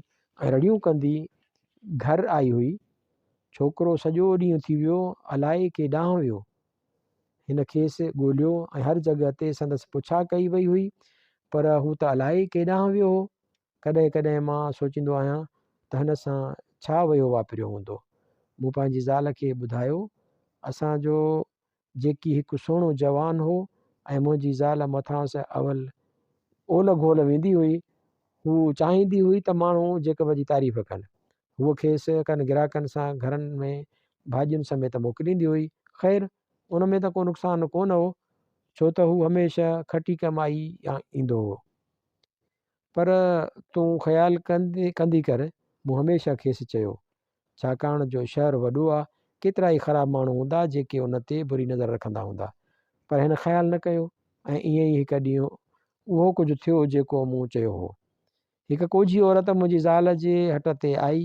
۽ رڙيون ڪندي گهر آئي هئي. ڇوڪرو سڄو ڏينهن ٿي ويو الائي ڪيڏانهن ويو. هن کيس ڳوليو ۽ هر جڳهه تي سندس پڇا ڪئي وئي هئي پر هو ته الائي ڪيڏانهن ويو هو. ڪڏهن ڪڏهن مان سوچيندو آهيان ته هن سان ڇا وهيو واپريو هوندو. مون پنهنجي زال کي ٻڌايو، اسان جو جيڪي هڪ سهڻو جوان هو ۽ منهنجي زال مٿانئس اول اول گهول ويندي هئي. هوء چاهيندي هئي ته ماڻهو جيڪب جي تعريف ڪن. هوء کيس ڪن گراهڪن سان گهرن ۾ ڀاڄين سميت موڪليندي هئي. خير، ان ۾ ته ڪو نقصان ڪونه هو، ڇو ته هو هميشه کٽي ڪمائي ايندو هو. پر تون خيال ڪندي ڪر، مون هميشه کيس چيو. ڇاڪاڻ جو شهر وڏو آ، ڪيترائي خراب ماڻهو هوندا جيڪي ان تي بري نظر رکندا هوندا. پر هن خيال نه ڪيو ۽ ائين ئي هڪ ڏينهن اهو ڪجهه ٿيو جيڪو مون چيو هو. هڪ ڪوجهي عورت منهنجي زال جي هٽ تي آئي.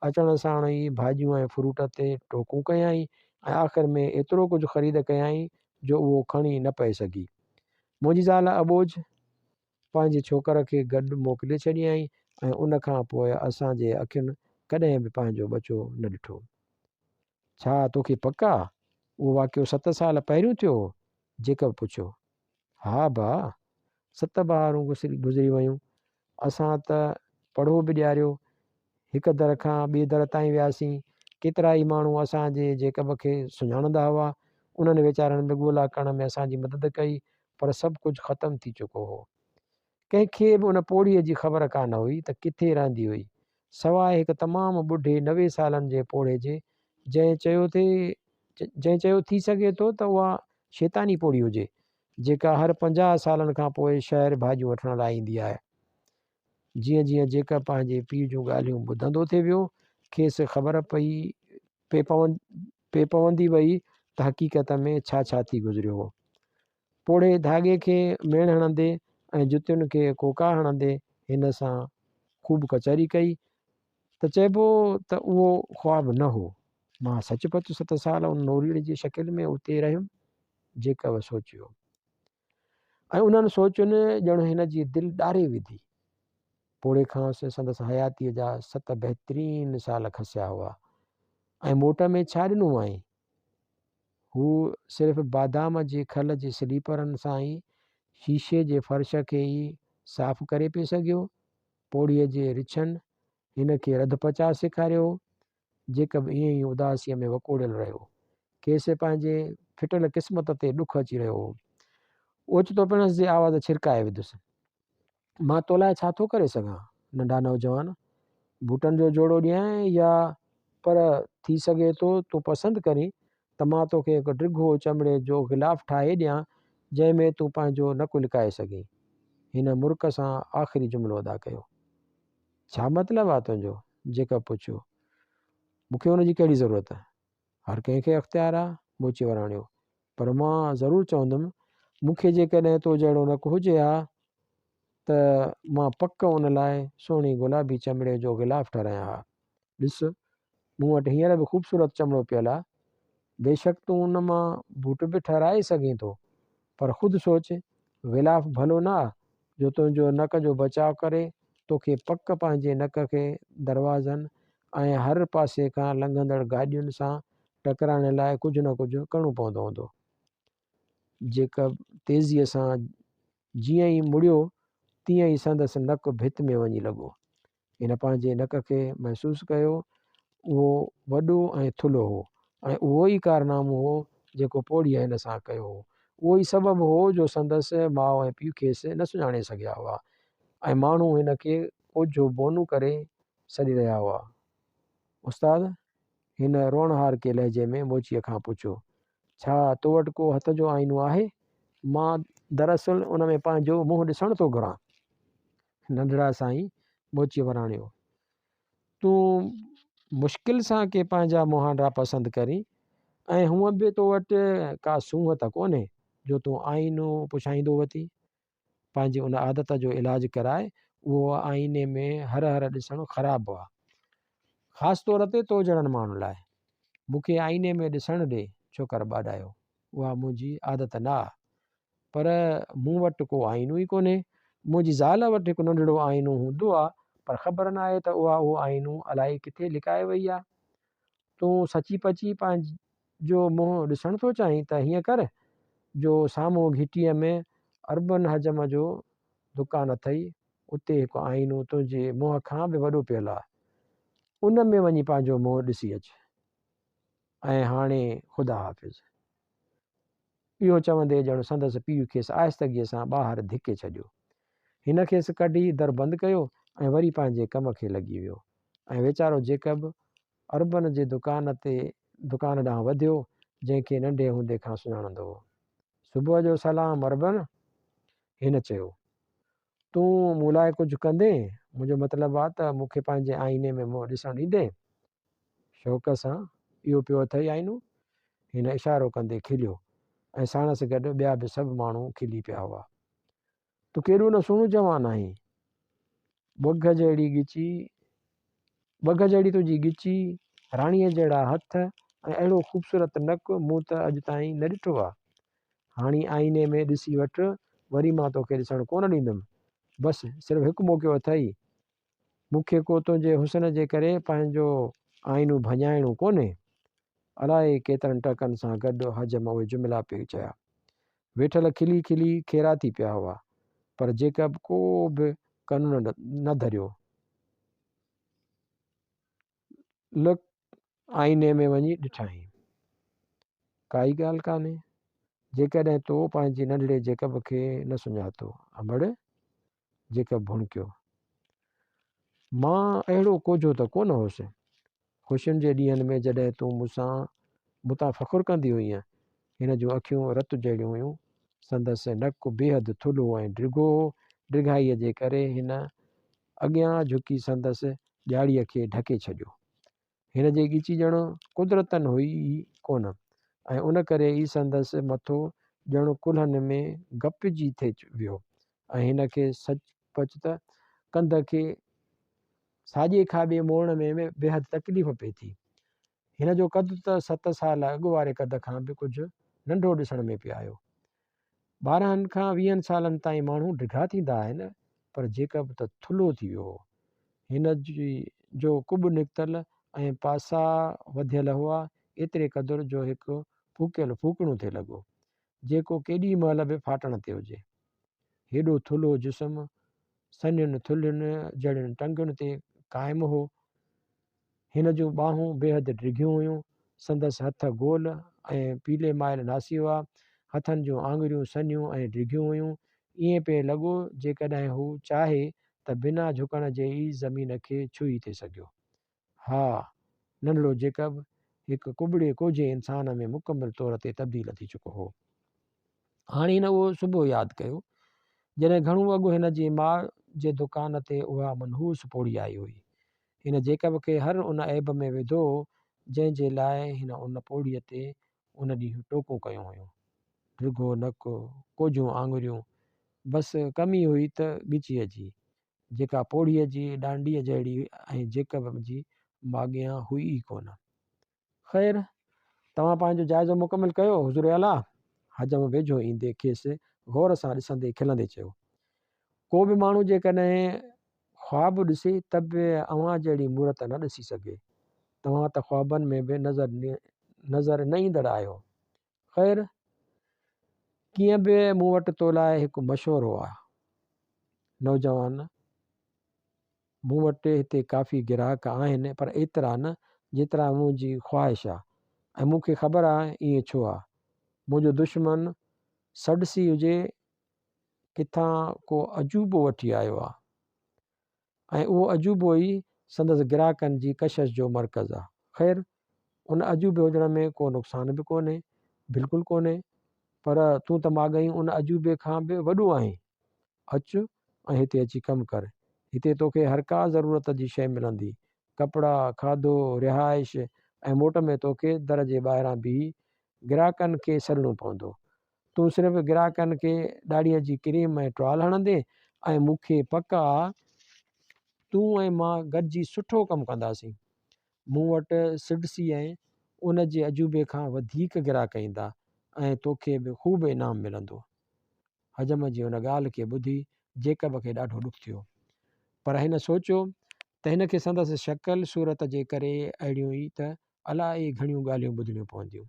اچڻ ساڻ ئي ڀاڄيون ۽ فروٽ تي ٽوڪون ڪيائين ۽ آخر ۾ ايترو ڪجهه خريد ڪيائين جو اهو کڻي نه پئي سگهي. منهنجي زال اٻوجهه پنهنجي ڇوڪر کي گڏ موڪلي ڇڏيائين ۽ ان کان پوء اسان جي اکين ڪڏهن به پنهنجو ٻچو نه ڏٺو. ڇا توکي پڪ آ؟ اهو واقعو ست سال پهريون ٿيو هو؟ جيڪب پڇيو. ها ڀاء! ست بهارون گذري ويون. اسان ته پڙهو به ڏياريو. هڪ در کان ٻئي در تائين وياسين. ڪيترائي ماڻهو اسان جي جيڪب کي سڃاڻندا هئا. انهن ويچارن به ڳولا ڪرڻ ۾ اسان جي مدد ڪئي، پر سڀ ڪجهه ختم ٿي چڪو هو. ڪنهن کي به ان پوڙهيء جي خبر ڪانه هئي ته ڪٿي رهندي هئي، سواء هڪ تمام ٻڍي 90 سالن جي پوڙهي جي، جنهن چيو ٿي جنهن چيو ٿي سگهي ٿو ته اها شيطاني پوڙهي هجي، جيڪا هر 50 سالن کان پوء شهر ڀاڄيون وٺڻ لاء ايندي آهي. جيئن جيئن جيڪب پنهنجي پيء جون ڳالهيون ٻڌندو ٿي ويو، کيس خبر پئي پئي پوندي وئي ته حقيقت ۾ ڇا ڇا ٿي گذريو هو. پوڙهي ڌاڳي کي ميڻ هڻندي ۽ جتين کي ڪوڪا هڻندي هن سان خوب ڪچهري ڪئي ته چئبو ته اهو خواب نه هو. مان سچ پچ ست سال ان نوريئڙي جي شڪل ۾ اتي رهيم، جيڪب سوچيو. ۽ انهن سوچن ڄڻ هن جي دل ڏاري وڌي. پوڙهي کانئس سندس حياتيء جا ست بهترين سال کسيا هئا ۽ موٽ ۾ ڇا ڏنو هئائين؟ هو صرف بادام جي کل جي سليپرن سان ئي شيشي جي فرش کي ئي صاف ڪري پئي سگهيو. پوڙهيء جي رڇن هن کي رڌ پچاء سيکاريو هو. جيڪب ائين ئي اداسيء ۾ وڪوڙيل رهيو. کيس پنهنجي ڦٽل قسمت تي ڏک اچي رهيو هو. اوچتو پڻس جي آواز ڇرڪائي وڌس. مان تو لاء ڇا ٿو ڪري سگهان، ننڍا نوجوان؟ بوٽن جو جوڙو ڏيانء يا پر ٿي سگهي ٿو تون پسند ڪرين ته مان توکي هڪ ڊگهو چمڙي جو غلاف ٺاهي ڏيان، جنهن ۾ تون پنهنجو نڪ لڪائي سگهين. هن مرڪ سان آخري جملو ادا ڪيو. ڇا مطلب آ تنهنجو؟ جيڪب پڇيو. مون کي ان جي ڪهڙي ضرورت؟ هر ڪنهن کي اختيار آ، موچي وراڻيو. پر مان ضرور چوندم، مون کي جيڪڏهن تو جهڙو نڪ هجي ها ته مان پڪ ان لاء سهڻي گلابي چمڙي جو غلاف ٺهرايان ها. ڏس، مون وٽ هينئر به خوبصورت چمڙو پيل آ. بيشڪ تون ان مان بوٽ به ٺهرائي سگهين ٿو، پر خود سوچ، غلاف ڀلو نه آ جو تنهنجو نڪ جو بچاء ڪري، توکي پڪ پنهنجي نڪ کي دروازن ۽ هر پاسي کان لنگهندڙ گاڏين سان ٽڪرائڻ لاء ڪجهه نه ڪجهه ڪرڻو پوندو هوندو. جيڪب تيزيء سان جيئن ئي مڙيو، تيئن ئي سندس نڪ ڀت ۾ وڃي لڳو. هن پنهنجي نڪ کي محسوس ڪيو. اهو وڏو ۽ ٿلهو هو ۽ اهو ئي ڪارنامو هو جيڪو پوڙهيء هن سان ڪيو هو. اهو ئي سبب هو جو سندس ماء ۽ پيء کيس نه سڃاڻي سگهيا هئا ۽ ماڻهو هن کي ڪوجهو بونو ڪري سڏي رهيا هئا. استاد! هن روئڻهارڪي لهجي ۾ موچيء کان پڇيو. ڇا تو وٽ ڪو هٿ جو آئينو آهي؟ مان دراصل ان ۾ پنهنجو منهن ڏسڻ ٿو گهران. ننڍڙا سائين موچيء وراڻيو. تون مشڪل سان ڪي پنهنجا مهانڊا پسند ڪرين ۽ هونء به تو وٽ ڪا سونهن ته ڪونهي جو تون آئينو پڇائيندو وتين. پنهنجي ان عادت جو علاج ڪراء، اهو آئيني ۾ هر هر ڏسڻ خراب آ. خاص طور تي تو جهڙن ماڻهن لاء. مون کي آئيني ۾ ڏسڻ ڏي، ڇوڪر ٻاڏايو. اها منهنجي عادت نه آ. پر مون وٽ ڪو آئينو ئي ڪونهي. منهنجي زال وٽ هڪ ننڍڙو آئينو هوندو آ، پر خبر ناهي ته اها اهو آئينو الائي ڪٿي لڪائي وئي آ. تون سچي پچي پنهنجو منهن ڏسڻ ٿو چاهين ته هيئن ڪر جو سامهون گهٽيء ۾ اربن حجم جو دڪان اٿئي، اتي هڪ آئينو تنهنجي منهن کان به وڏو پيل آ، ان ۾ وڃي پنهنجو منهن ڏسي اچ. ۽ هاڻي خدا حافظ. اهو چوندي ڄڻ سندس پيء کيس آهستگيء سان ٻاهر ڌڪي ڇڏيو. هن کيس ڪڍي در بند ڪيو ۽ وري پنهنجي ڪم کي لڳي ويو ۽ ويچارو جيڪب اربن جي دڪان تي دڪان ڏانهن وڌيو، جنهن کي ننڍي هوندي کان سڃاڻندو هو. صبح جو سلام اربن! هن چيو. تون مون لاء ڪجهه ڪندين؟ منهنجو مطلب آ ته مون کي پنهنجي آئيني ۾ منهن ڏسڻ ڏيندين؟ شوق سان، اهو پيو اٿئي آئينو؟ هن اشارو ڪندي کليو ۽ ساڻس گڏ ٻيا به سڀ ماڻهو کلي پيا هئا. تون ڪيڏو نه سهڻو جوان آهين. ٻگهه جهڙي ڳچي، ٻگهه جهڙي تنهنجي ڳچي، راڻيء جهڙا هٿ ۽ اهڙو خوبصورت نڪ مون ته اڄ تائين نه ڏٺو آ. هاڻي آئيني ۾ ڏسي وٺ، وري مان توکي ڏسڻ ڪونه ڏيندم. بس صرف هڪ موقعو اٿئي. مون کي ڪو تنهنجي حسن جي ڪري پنهنجو آئينو ڀڃائڻو ڪونهي. الائي ڪيترن ٽهڪن سان گڏ حجم اهي جملا پئي چيا. ويٺل کلي کلي کيرا ٿي پيا هئا. پر جيڪب ڪو به ڪن نه ڌريو. لڪ آئيني ۾ وڃي ڏٺائين. ڪائي ڳالهه ڪانهي، جيڪڏهن تو پنهنجي ننڍڙي جيڪب کي نه سڃاتو. امڙ! جيڪب ڀڻڪيو. مان اهڙو ڪوجهو ته ڪونه هوس. خوشين جي ڏينهن ۾ جڏهن تون مون سان مون تان فخر ڪندي هئينء. هن جون اکيون رت جهڙيون هيون. سندس نڪ بيحد ٿلهو ۽ ڊگهو هو. ڊگهائيء جي ڪري هن اڳيان جهڪي سندس ڄاڙيء کي ڍڪي ڇڏيو. هن جي ڳچي ڄڻ قدرتن هئي ئي ڪونه ۽ ان ڪري ئي سندس مٿو ڄڻ ڪلهن ۾ گپجي ٿي ويو ۽ هن کي سچ پچ ته ڪنڌ کي ساڄي کاٻي موڙڻ ۾ به بيحد تڪليف پئي ٿي. هن جو قد ته ست سال اڳ واري قد کان به ڪجهه ننڍو ڏسڻ ۾ پئي آيو. 12 کان ويهن سالن تائين ماڻهو ڊگها ٿيندا آهن پر جيڪب ته ٿلهو ٿي ويو هو. هن جو ڪٻ نڪتل ۽ پاسا وڌيل هئا، ايتري قدر جو هڪ ڦوڪيل ڦوڪڻو ٿي لڳو، جيڪو ڪيڏي مهل به ڦاٽڻ تي هجي. هيڏو ٿلهو جسم سنهين ٿلهين جهڙين ٽنگن تي قائم هو. هن جون ٻانهون بيحد ڊگهيون هيون. سندس هٿ گول ۽ پيلي مائل ناسي هئا. هٿن جون آڱريون سنهيون ۽ ڊگهيون هيون. ائين پئي لڳو جيڪڏهن هو چاهي ته بنا جهڪڻ جي ئي زمين کي ڇهي ٿي سگهيو. ها، ننڍڙو جيڪب هڪ ڪٻڙي ڪوجهي انسان ۾ مڪمل طور تي تبديل ٿي چڪو هو. هاڻي هن اهو صبح ياد ڪيو، جڏهن گهڻو اڳ هن جي ماء جي دڪان تي اها منحوس پوڙهي آئي هئي. هن جيڪب کي هر ان عيب ۾ وڌو هو، جنهن جي لاء هن ان پوڙهيء تي ان ڏينهن ٽوڪون ڪيون هيون. ڊگهو نڪ، ڪوجهيون آڱريون، بس ڪمي هئي ته ڳچيء جي، جيڪا پوڙهيء جي ڏانڊيء جهڙي ۽ جيڪب جي ماڳيان هئي ئي ڪونه. خير، توهان پنهنجو جائزو مڪمل ڪيو، حضور اعليٰ؟ حجم ويجهو ايندي کيس غور سان ڏسندي کلندي چيو. ڪو به ماڻهو جيڪڏهن خواب ڏسي ته به اوهان جهڙي مورت نه ڏسي سگهي. توهان ته خوابن ۾ به نظر نه ايندڙ آهيو. خير، ڪيئن به مون وٽ تو لاء هڪ مشورو آهي. نوجوان، مون وٽ هتي ڪافي گراهڪ آهن پر ايترا نه جيترا منهنجي خواهش آ ۽ مون کي خبر آ ائين ڇو آ. منهنجو دشمن سڊسي هجي ڪٿان ڪو عجوبو وٺي آيو آ ۽ اهو عجوبو ئي سندس گراهڪن جي ڪشش جو مرڪز آ. خير ان عجوبي هجڻ ۾ ڪو نقصان به ڪونهي، بلڪل ڪونهي پر تون ته ماڳهين ان عجوبي کان به وڏو آهين. اچ ۽ هتي اچي ڪم ڪر. هتي توکي هر ڪا ضرورت جي شيء ملندي. ڪپڙا، کاڌو، رهائش ۽ موٽ ۾ توکي در جي ٻاهران بيهي گراهڪن کي سڏڻو پوندو. تون صرف گراهڪن کي ڏاڙهيء جي ڪريم ۽ ٽوال هڻندين ۽ مون کي پڪ آ تون ۽ مان گڏجي سٺو ڪم ڪنداسين. مون وٽ سڊسي ۽ ان جي عجوبي کان وڌيڪ گراهڪ ايندا ۽ توکي به خوب انعام ملندو. حجم جي ان ڳالهه کي ٻڌي جيڪب کي ڏاڍو ڏک ٿيو. پر هن سوچيو ته هن کي سندس شڪل صورت جي ڪري اهڙيون ئي ته الائي گهڻيون ڳالهيون ٻڌڻيون پونديون.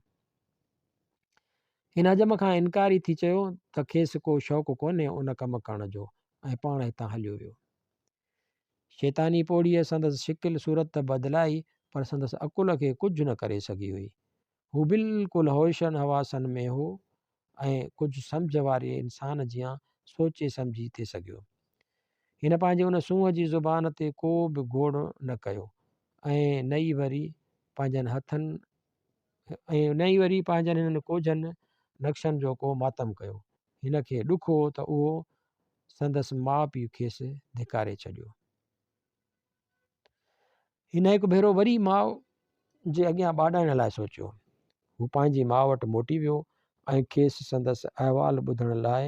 هن حجم کان انڪاري ٿي چيو ته کيس ڪو شوق ڪونهي ان ڪم ڪرڻ جو ۽ پاڻ هتان هليو ويو. شيطاني پوڙهيء سندس شڪل صورت ته بدلائي پر سندس عقل کي ڪجهه نه ڪري سگهي هئي. هو بلڪل هوشن حواسن ۾ هو ۽ ڪجهه سمجهه واري انسان جيان سوچي سمجهي ٿي سگهيو. هن پنهنجي ان سونهن جي زبان تي ڪو به گوڙ نه ڪيو ۽ نه ئي وري پنهنجن هٿن ۽ نه ئي وري پنهنجن هنن ڪوجهن نقشن جو ڪو ماتم ڪيو. هن کي ڏک هو ته اهو سندس ماء پيء کيس ڌڪاري ڇڏيو. هن هڪ ڀيرو وري ماء جي اڳيان ٻاڏائڻ لاء سوچيو. هو پنهنجي ماء وٽ موٽي ويو ۽ کيس سندس احوال ٻڌڻ لاء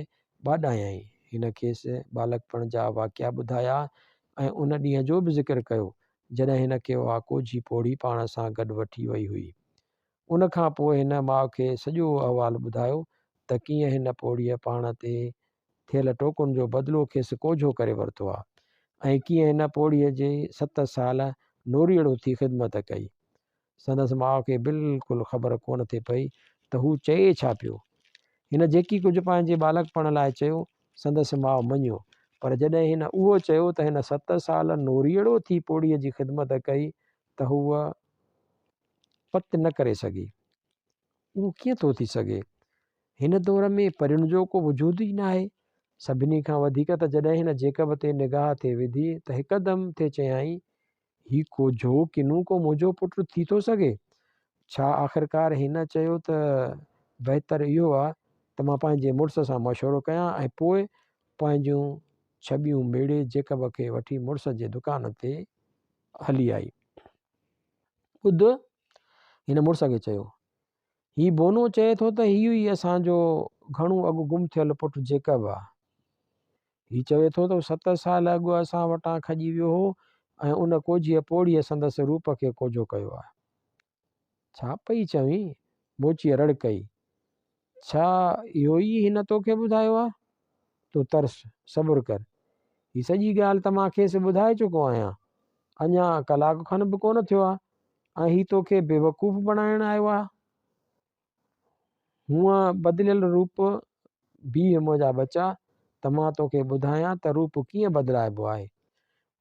ٻاڏايائين. هن کيس ٻالڪپڻ جا واقعا ٻڌايا ۽ ان ڏينهن جو به ذڪر ڪيو، جڏهن هن کي اها ڪوجهي پوڙهي پاڻ سان گڏ وٺي وئي هئي. ان کان پوء هن ماء کي سڄو احوال ٻڌايو ته ڪيئن هن پوڙهيء پاڻ تي ٿيل ٽوڪن جو بدلو کيس ڪوجهو ڪري ورتو آ ۽ ڪيئن هن پوڙهيء جي ست سال نوريئڙو ٿي خدمت ڪئي. سندس ماء کي بلڪل خبر ڪونه ٿي پئي ته هو چئي ڇا پيو. هن جيڪي ڪجهه پنهنجي ٻالڪپڻ لاء چيو، سندس ماء مڃيو، پر جڏهن هن اهو چيو ته هن ست سال نوريئڙو ٿي پوڙهيء جي خدمت ڪئي ته هوء پت نه ڪري سگهي. اهو ڪيئن ٿو ٿي سگهي؟ هن دور ۾ پرين جو ڪو وجود ئي ناهي. سڀني کان وڌيڪ ته جڏهن هن جيڪب تي نگاهه ٿي وڌي ته هڪدم ٿي چيائين، هي ڪوجهو ڪنون ڪو منهنجو پٽ ٿي ٿو سگهي؟ ڇا آخرڪار هن چيو ته بهتر اهو آ ته مان پنهنجي مڙس سان مشورو ڪيان ۽ پوء پنهنجون ڇٻيون ميڙي جيڪب کي وٺي مڙس جي دڪان تي هلي آئي. ٻڌ! هن مڙس کي چيو. هي بونو چئي ٿو ته هيء ئي اسان جو گهڻو اڳ گم ٿيل پٽ جيڪب آ. هي چوي ٿو ته هو ست سال اڳ اسان وٽان کڄي ويو هو ۽ ان ڪوجهيء پوڙهيء سندس روپ کي ڪوجهو ڪيو آهي. ڇا پئي چوين؟ موچيء رڙ ڪئي. ڇا اهو ئي هن توکي ٻڌايو آهي؟ تون ترس، صبر ڪر. هي سڄي ڳالهه ته مان کيس ٻڌائي چڪو آهيان. اڃا ڪلاڪ کن به ڪونه ٿيو آهي ۽ هي توکي بيوقوف بڻائڻ آيو آهي. هونء بدليل روپ بيهه منهنجا ٻچا ته مان توکي ٻڌايان ته روپ ڪيئن بدلائبو آهي.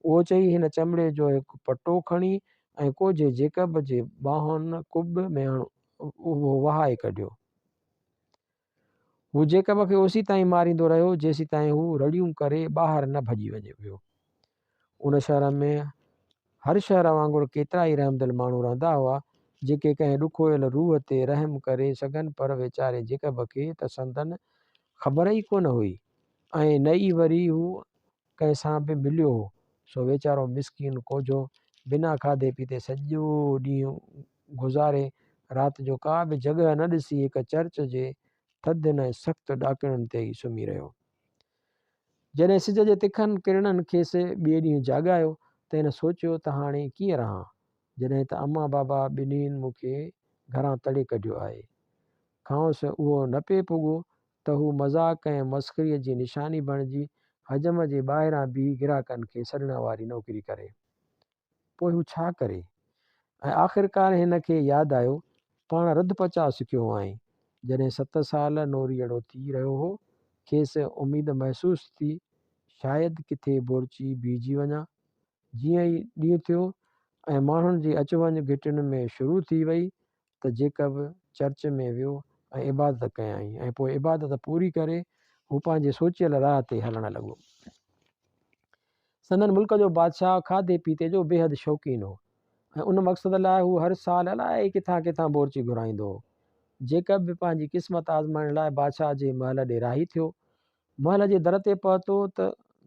اهو چئي هن چمڙي جو هڪ پٽو کڻي ۽ ڪوجهي جيڪب جي ٻانهن ڪٻ ۾ اهو وهائي ڪڍيو. هو جيڪب کي اوسيتائين ماريندو رهيو جيسيتائين هو رڙيون ڪري ٻاهر نه ڀڄي وڃي ويو. ان شهر ۾ هر شهر وانگر ڪيترائي رحمدل ماڻهو رهندا هئا، جيڪي ڪنهن ڏکويل روح تي رحم ڪري سگهن پر ويچاري جيڪب کي ته سندن خبر ئي ڪونه هئي ۽ نه ئي وري هو ڪنهن سان به مليو هو، سو ويچارو مسڪين ڪوجهو بنا کاڌي پيتي سڄو ڏينهن گذاري رات جو ڪا به جڳهه نه ڏسي هڪ چرچ جي ٿڌين ۽ سخت ڏاڪڻين تي ئي سمهي رهيو. جڏهن سج جي تکن ڪرڻن کيس ٻئي ڏينهن جاڳايو ته هن سوچيو ته هاڻي ڪيئن رهان، جڏهن ته امان بابا ٻنهين مون کي گهران تڙي ڪڍيو آهي. کانئس اهو نه پئي پڳو ته هو مذاق ۽ مسخريء جي نشاني بڻجي حجم جي ٻاهران بيهي گراهڪن کي سڏڻ واري نوڪري ڪري. پوء هو ڇا ڪري؟ ۽ آخرڪار هن کي ياد آيو، پاڻ رڌ پچاء سکيو هئائين. جڏهن ست سال نوريئڙو ٿي رهيو هو، کيس اميد محسوس ٿي، شايد ڪٿي بورچي بيهجي وڃان. جيئن ئي ڏينهن ٿيو ۽ ماڻهن جي اچ وڃ گهٽين ۾ شروع ٿي وئي ته جيڪب چرچ ۾ ويو ۽ عبادت ڪيائين ۽ پوء عبادت پوري ڪري هو پنهنجي سوچيل راهه تي هلڻ لڳو. سندن ملڪ جو بادشاهه کاڌي پيتي جو بيحد شوقين هو ۽ ان مقصد لاء هو هر سال الائي ڪٿان ڪٿان بورچي گهرائيندو هو. جيڪب به پنهنجي قسمت آزمائڻ لاء بادشاهه جي محل ڏي راهي ٿيو. محل جي در تي پهتو ته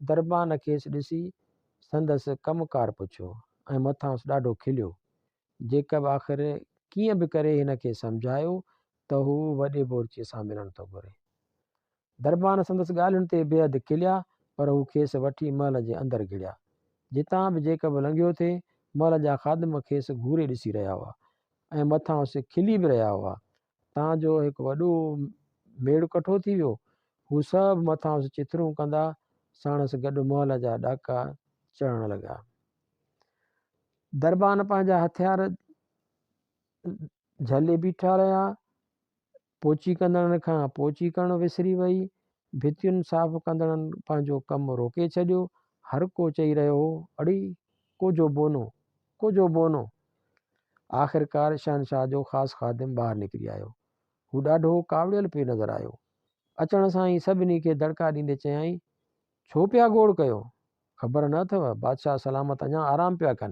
دربان کيس ڏسي سندس ڪم ڪار پڇيو ۽ مٿانئس ڏاڍو کليو. جيڪب آخر ڪيئن به ڪري هن کي سمجهايو ته هو وڏي بورچيء سان ملڻ ٿو گهري. دربان سندس ڳالهين تي بيحد کليا، پر هو کيس وٺي محل جي اندر گهڙيا. جتان به جيڪب لنگهيو ٿي، محل جا خادم کيس گهوري ڏسي رهيا هئا ۽ مٿانئس کلي به رهيا هئا. تان جو هڪ وڏو ميڙ ڪٺو ٿي ويو. هو سڀ مٿانئس چٿرون ڪندا ساڻس گڏ محل جا ڏاڪا چڙهڻ لڳا. دربان پنهنجا هٿيار جهلي بيٺا رهيا. پوچي ڪندڙن کان پوچي ڪرڻ وسري وئي. ڀتين صاف ڪندڙن پنهنجو ڪم روڪي ڇڏيو. هر ڪو چئي رهيو هو، اڙي! ڪوجهو بونو! ڪوجهو بونو! آخرڪار شهنشاهه جو خاص خادم ٻاهر نڪري آيو. هو ڏاڍو ڪاوڙيل پئي نظر آيو. اچڻ سان ئي سڀني کي دڙڪا ڏيندي چيائين، ڇو پيا گوڙ ڪيو؟ خبر نه اٿئو، بادشاهه سلامت اڃا آرام پيا ڪن.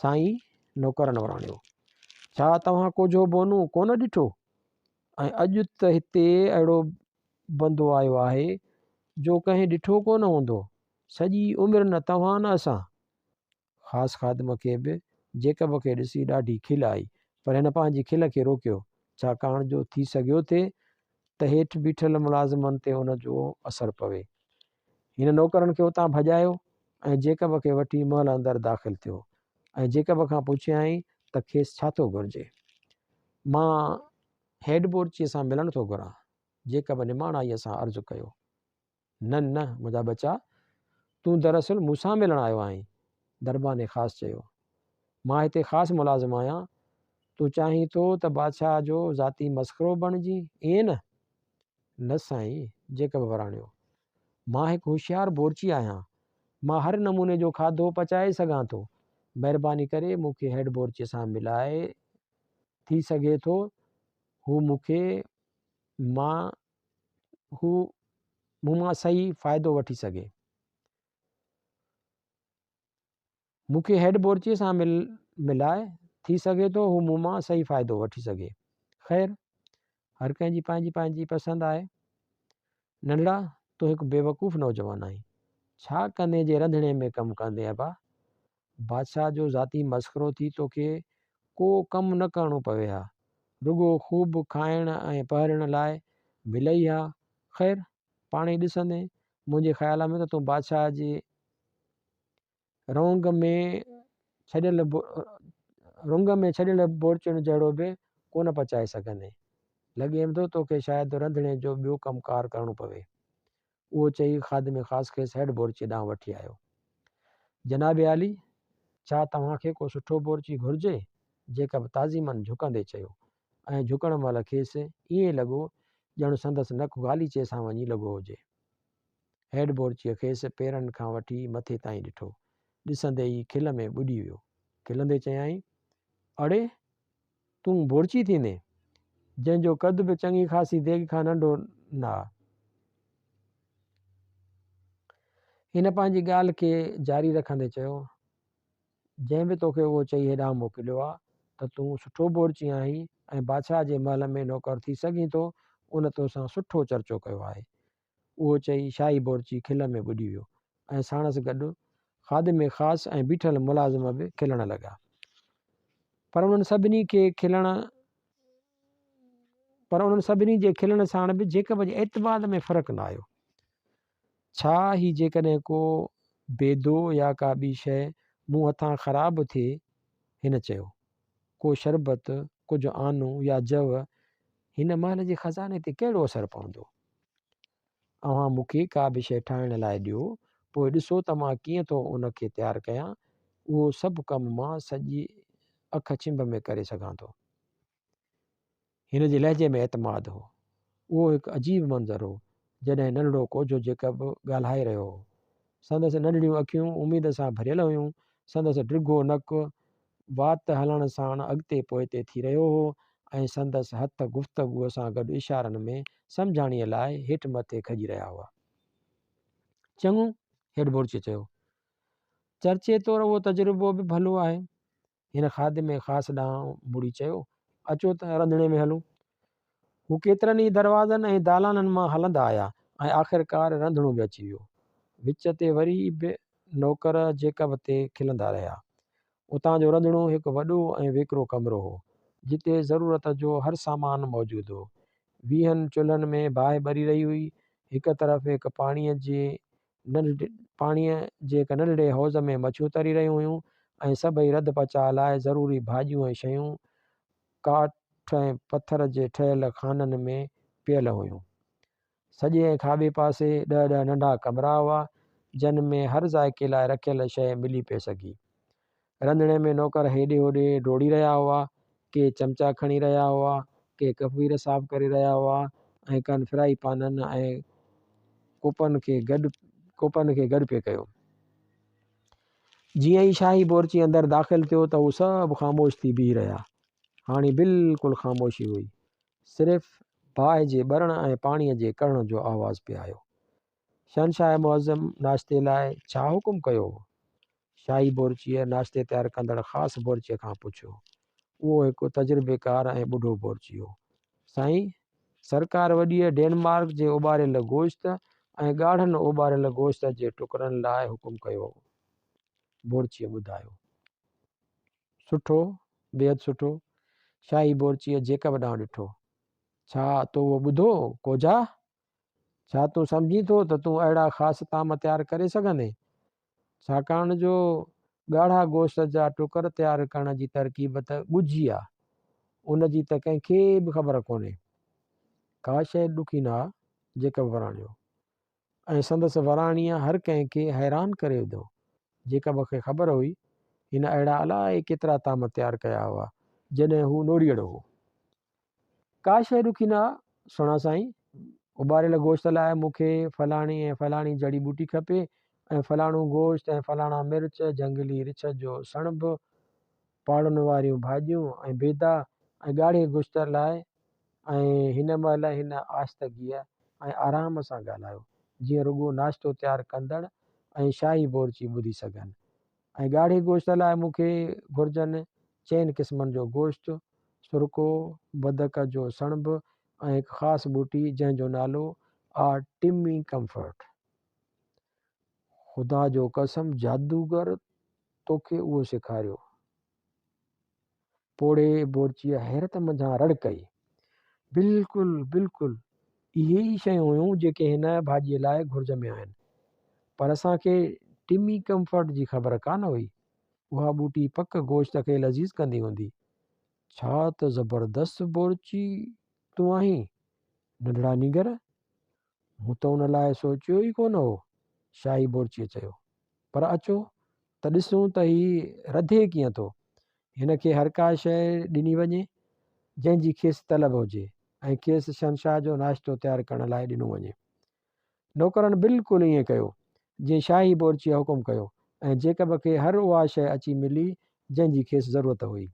سائين! نوڪرن وراڻيو. ڇا توهان ڪوجهو بونو ڪونه ڏٺو؟ ۽ اڄ ته هتي اهڙو بندو آيو آهي، جو ڪنهن ڏٺو ڪونه هوندو. سڄي عمر نه توهان نه اسان. خاص خادم کي به جيڪب کي ڏسي ڏاڍي کل آئي، پر هن پنهنجي کل کي روڪيو، ڇاڪاڻ جو ٿي سگهيو ٿي ته هيٺ بيٺل ملازمن تي ان جو اثر پوي. هن نوڪرن کي اتان ڀڄايو ۽ جيڪب کي وٺي محل اندر داخل ٿيو ۽ جيڪب کان پڇيائين ته کيس ڇا ٿو گهرجي؟ مان هيڊ بورچيء سان ملڻ ٿو گهران. جيڪب نماڻائيء سان عرض ڪيو. نه نه منهنجا ٻچا، تون دراصل مون سان ملڻ آيو آهين. دربان خاص چيو. مان هتي خاص ملازم آهيان. تون چاهين ٿو ته بادشاهه جو ذاتي مسخرو بڻجين، ائين نه؟ نه سائين، جيڪب وراڻيو. مان هڪ هوشيار بورچي آهيان. مان هر نموني جو کاڌو پچائي سگهان ٿو. مهرباني ڪري مون کي هيڊ بورچيء سان ملائي. ٿي سگهي ٿو هو مون کي مان هو مون مان صحيح فائدو وٺي سگهي. مون کي هيڊ بورچيء سان مل ملائي. ٿي سگهي ٿو هو مون مان صحيح فائدو وٺي سگهي. خير، هر ڪنهن جي پنهنجي پنهنجي پسند آهي. ننڍڙا، تون هڪ بيوقوف نوجوان آهين. ڇا ڪندين جي رنڌڻي ۾ ڪم ڪندين ابا؟ بادشاهه جو ذاتي مسخرو ٿي توکي ڪو ڪم نه ڪرڻو پوي ها. رڳو خوب کائڻ ۽ پهرڻ لاء ملئي ها. خير، پاڻهي ڏسندين. منهنجي خيال ۾ ته تون بادشاهه جي رونگ ۾ ڇڏيل رنگ ۾ ڇڏيل بورچين جهڙو به ڪونه پچائي سگهندين. لڳيم ٿو توکي شايد رنڌڻي جو ٻيو ڪم ڪار ڪرڻو پوي. اهو چئي خادم خاص کيس هيڊ بورچيء ڏانهن وٺي آيو. جناب عالي! ڇا توهان کي ڪو سٺو بورچي گهرجي؟ جيڪب تعظيماً جهڪندي چيو ۽ جهڪڻ مهل کيس ائين لڳو ڄڻ سندس نڪ غاليچي سان وڃي لڳو هجي. هيڊ بورچيء کيس پيرن کان وٺي مٿي تائين ڏٺو. ڏسندي ئي کل ۾ ٻڏي ويو. کلندي چيائين، اڙي! تون بورچي ٿيندين؟ جنهن جو قد به چڱي خاصي ديڳ کان ننڍو نه آ. هن پنهنجي ڳالهه کي جاري رکندي چيو، جنهن به توکي اهو چئي هيڏانهن موڪليو آ ته تون سٺو بورچي آهين ۽ بادشاهه جي محل ۾ نوڪر ٿي سگهين ٿو، ان توسان سٺو چرچو ڪيو آهي. اهو چئي شاهي بورچي کل ۾ ٻڏي ويو ۽ ساڻس گڏ خادم خاص ۽ بيٺل ملازم به کلڻ لڳا. پر انهن سڀني کي کلڻ پر انهن سڀني جي کلڻ ساڻ به جيڪب جي اعتماد ۾ فرق نه آيو. ڇا هي جيڪڏهن ڪو بيدو يا ڪا ٻي شيء مون هٿان خراب ٿئي؟ هن چيو. ڪو شربت، ڪجهه آنو يا جؤ هن محل جي خزاني تي ڪهڙو اثر پوندو؟ اوهان مون کي ڪا به شيء ٺاهڻ لاء ڏيو، پوء ڏسو ته مان ڪيئن ٿو ان کي تيار ڪيان. اهو سڀ ڪم مان سڄي اک ڇنڀ ۾ ڪري سگهان ٿو. هن جي لهجي ۾ اعتماد هو. اهو هڪ عجيب منظر هو، جڏهن ننڍڙو ڪوجهو جيڪب ڳالهائي رهيو هو. سندس ننڍڙيون اکيون اميد سان ڀريل هيون. سندس ڊگهو نڪ وات هلڻ ساڻ اڳتي پوئتي ٿي رهيو هو ۽ سندس هٿ گفتگوء سان گڏ اشارن ۾ سمجهاڻيء لاء هيٺ مٿي کڄي رهيا هئا. چڱو، هيڊ بورچيء چيو. چرچي طور اهو تجربو به ڀلو آهي. هن خادم خاص ڏانهن مڙي چيو، اچو ته رنڌڻي ۾ هلون. هو ڪيترن ئي دروازن ۽ دالانن مان هلندا آيا ۽ آخرڪار رنڌڻو به اچي ويو. وچ تي وري به نوڪر جيڪب تي کلندا رهيا. اتان جو رنڌڻو هڪ وڏو ۽ ويڪرو ڪمرو هو، جتي ضرورت جو هر سامان موجود هو. ويهن چلهن ۾ باهه ٻري رهي هئي. هڪ طرف هڪ پاڻيء جي پاڻيء جي هڪ ننڍڙي حوض ۾ مڇيون تري رهيون هيون ۽ سڀئي رڌ پچاء لاء ضروري ڀاڄيون ۽ شيون ڪاٺ ۽ پٿر جي ٺهيل خانن ۾ پيل هيون. سڄي ۽ کاٻي پاسي ڏهه ڏهه ننڍا ڪمرا هئا، جن ۾ هر ذائقي لاء رکيل شيء ملي پئي سگهي. رنڌڻي ۾ نوڪر هيڏي هوڏي ڊوڙي رهيا هئا، ڪي چمچا کڻي رهيا هئا، ڪي ڪفگير صاف ڪري رهيا هئا ۽ ڪن فرائي پانن ۽ ڪوپن کي گڏ ڪوپن کي گڏ پئي ڪيو. جيئن ئي شاهي بورچي اندر داخل ٿيو ته هو سڀ خاموش ٿي بيهي رهيا. هاڻي بلڪل خاموشي هئي. صرف باهه جي ٻرڻ ۽ پاڻيء جي ڪڙهڻ جو آواز پئي آيو. شهنشاهه معظم ناشتي لاء ڇا حڪم ڪيو هو؟ شاهي بورچيء ناشتي تيار ڪندڙ خاص بورچيء کان پڇيو. اهو هڪ تجربيڪار ۽ ٻڍو بورچي هو. سائين، سرڪار وڏيء ڊينمارڪ جي اوٻاريل گوشت ۽ ڳاڙهن اوٻاريل گوشت جي ٽڪرن لاء حڪم ڪيو هو. بورچيء ٻڌايو. سٺو، بيحد سٺو. شاهي بورچيء جيڪب ڏانهن ڏٺو. ڇا تو اهو ٻڌو، ڪوجها؟ ڇا تون سمجهين ٿو ته تون اهڙا خاص طعام تيار ڪري سگهندين؟ ڇاڪاڻ جو ڳاڙها گوشت جا ٽڪر تيار ڪرڻ جي ترڪيب ته ڳجهي آ، ان جي ته ڪنهن کي به خبر ڪونهي. ڪا شيء ڏکي نه آ، جيڪب وراڻيو. ۽ سندس وراڻيء هر ڪنهن کي حيران ڪري وڌو. جيڪب کي خبر هئي، هن اهڙا الائي ڪيترا طعام تيار ڪيا هئا، جڏهن هو نوريئڙو هو. ڪا شيء ڏکي نه آ، سهڻا سائين. اٻاريل گوشت لاء مون کي فلاڻي ۽ فلاڻي جڙي ٻوٽي کپي ۽ فلاڻو گوشت ۽ فلاڻا مرچ، جهنگلي رڇ جو سڻڀ، پاڙن واريون ڀاڄيون ۽ بيدا ۽ ڳاڙهي گوشت لاء ۽ هن مهل هن آهستگيء ۽ آرام سان ڳالهايو، جيئن رڳو ناشتو تيار ڪندڙ ۽ شاهي بورچي ٻڌي سگهن. ۽ ڳاڙهي گوشت لاء مون کي گهرجن چئن قسمن جو گوشت، سرڪو، بدڪ جو سڻڀ ۽ هڪ خاص ٻوٽي جنهن جو نالو آ ٽمي ڪمفرٽ. خدا جو قسم جادوگر توکي اهو سيکاريو. پوڙهي بورچيء حيرت منجهان رڙ ڪئي. بلڪل، بلڪل، اهي ئي شيون هيون جيڪي هن ڀاڄيء لاء گهرج ۾ آهن. پر اسان کي ٽمي ڪمفرٽ جي خبر ڪانه هئي. اها ٻوٽي پڪ گوشت کي لذيذ ڪندي هوندي. ڇا ته زبردست بورچي تون آهين، ننڍڙا نينگر! مون ته ان لاء سوچيو ئي ڪونه هو، شاهي بورچيء چيو. پر اچو ته ڏسون ته هي رڌي ڪيئن ٿو. هن کي هر ڪا شيء ڏني وڃي، جنهن جي کيس طلب هجي ۽ کيس شهنشاهه جو ناشتو تيار ڪرڻ لاء ڏنو وڃي. نوڪرن بلڪل ائين ڪيو، جيئن شاهي بورچيء حڪم ڪيو ۽ جيڪب کي هر اها شيء اچي ملي، جنهن جي کيس ضرورت هئي.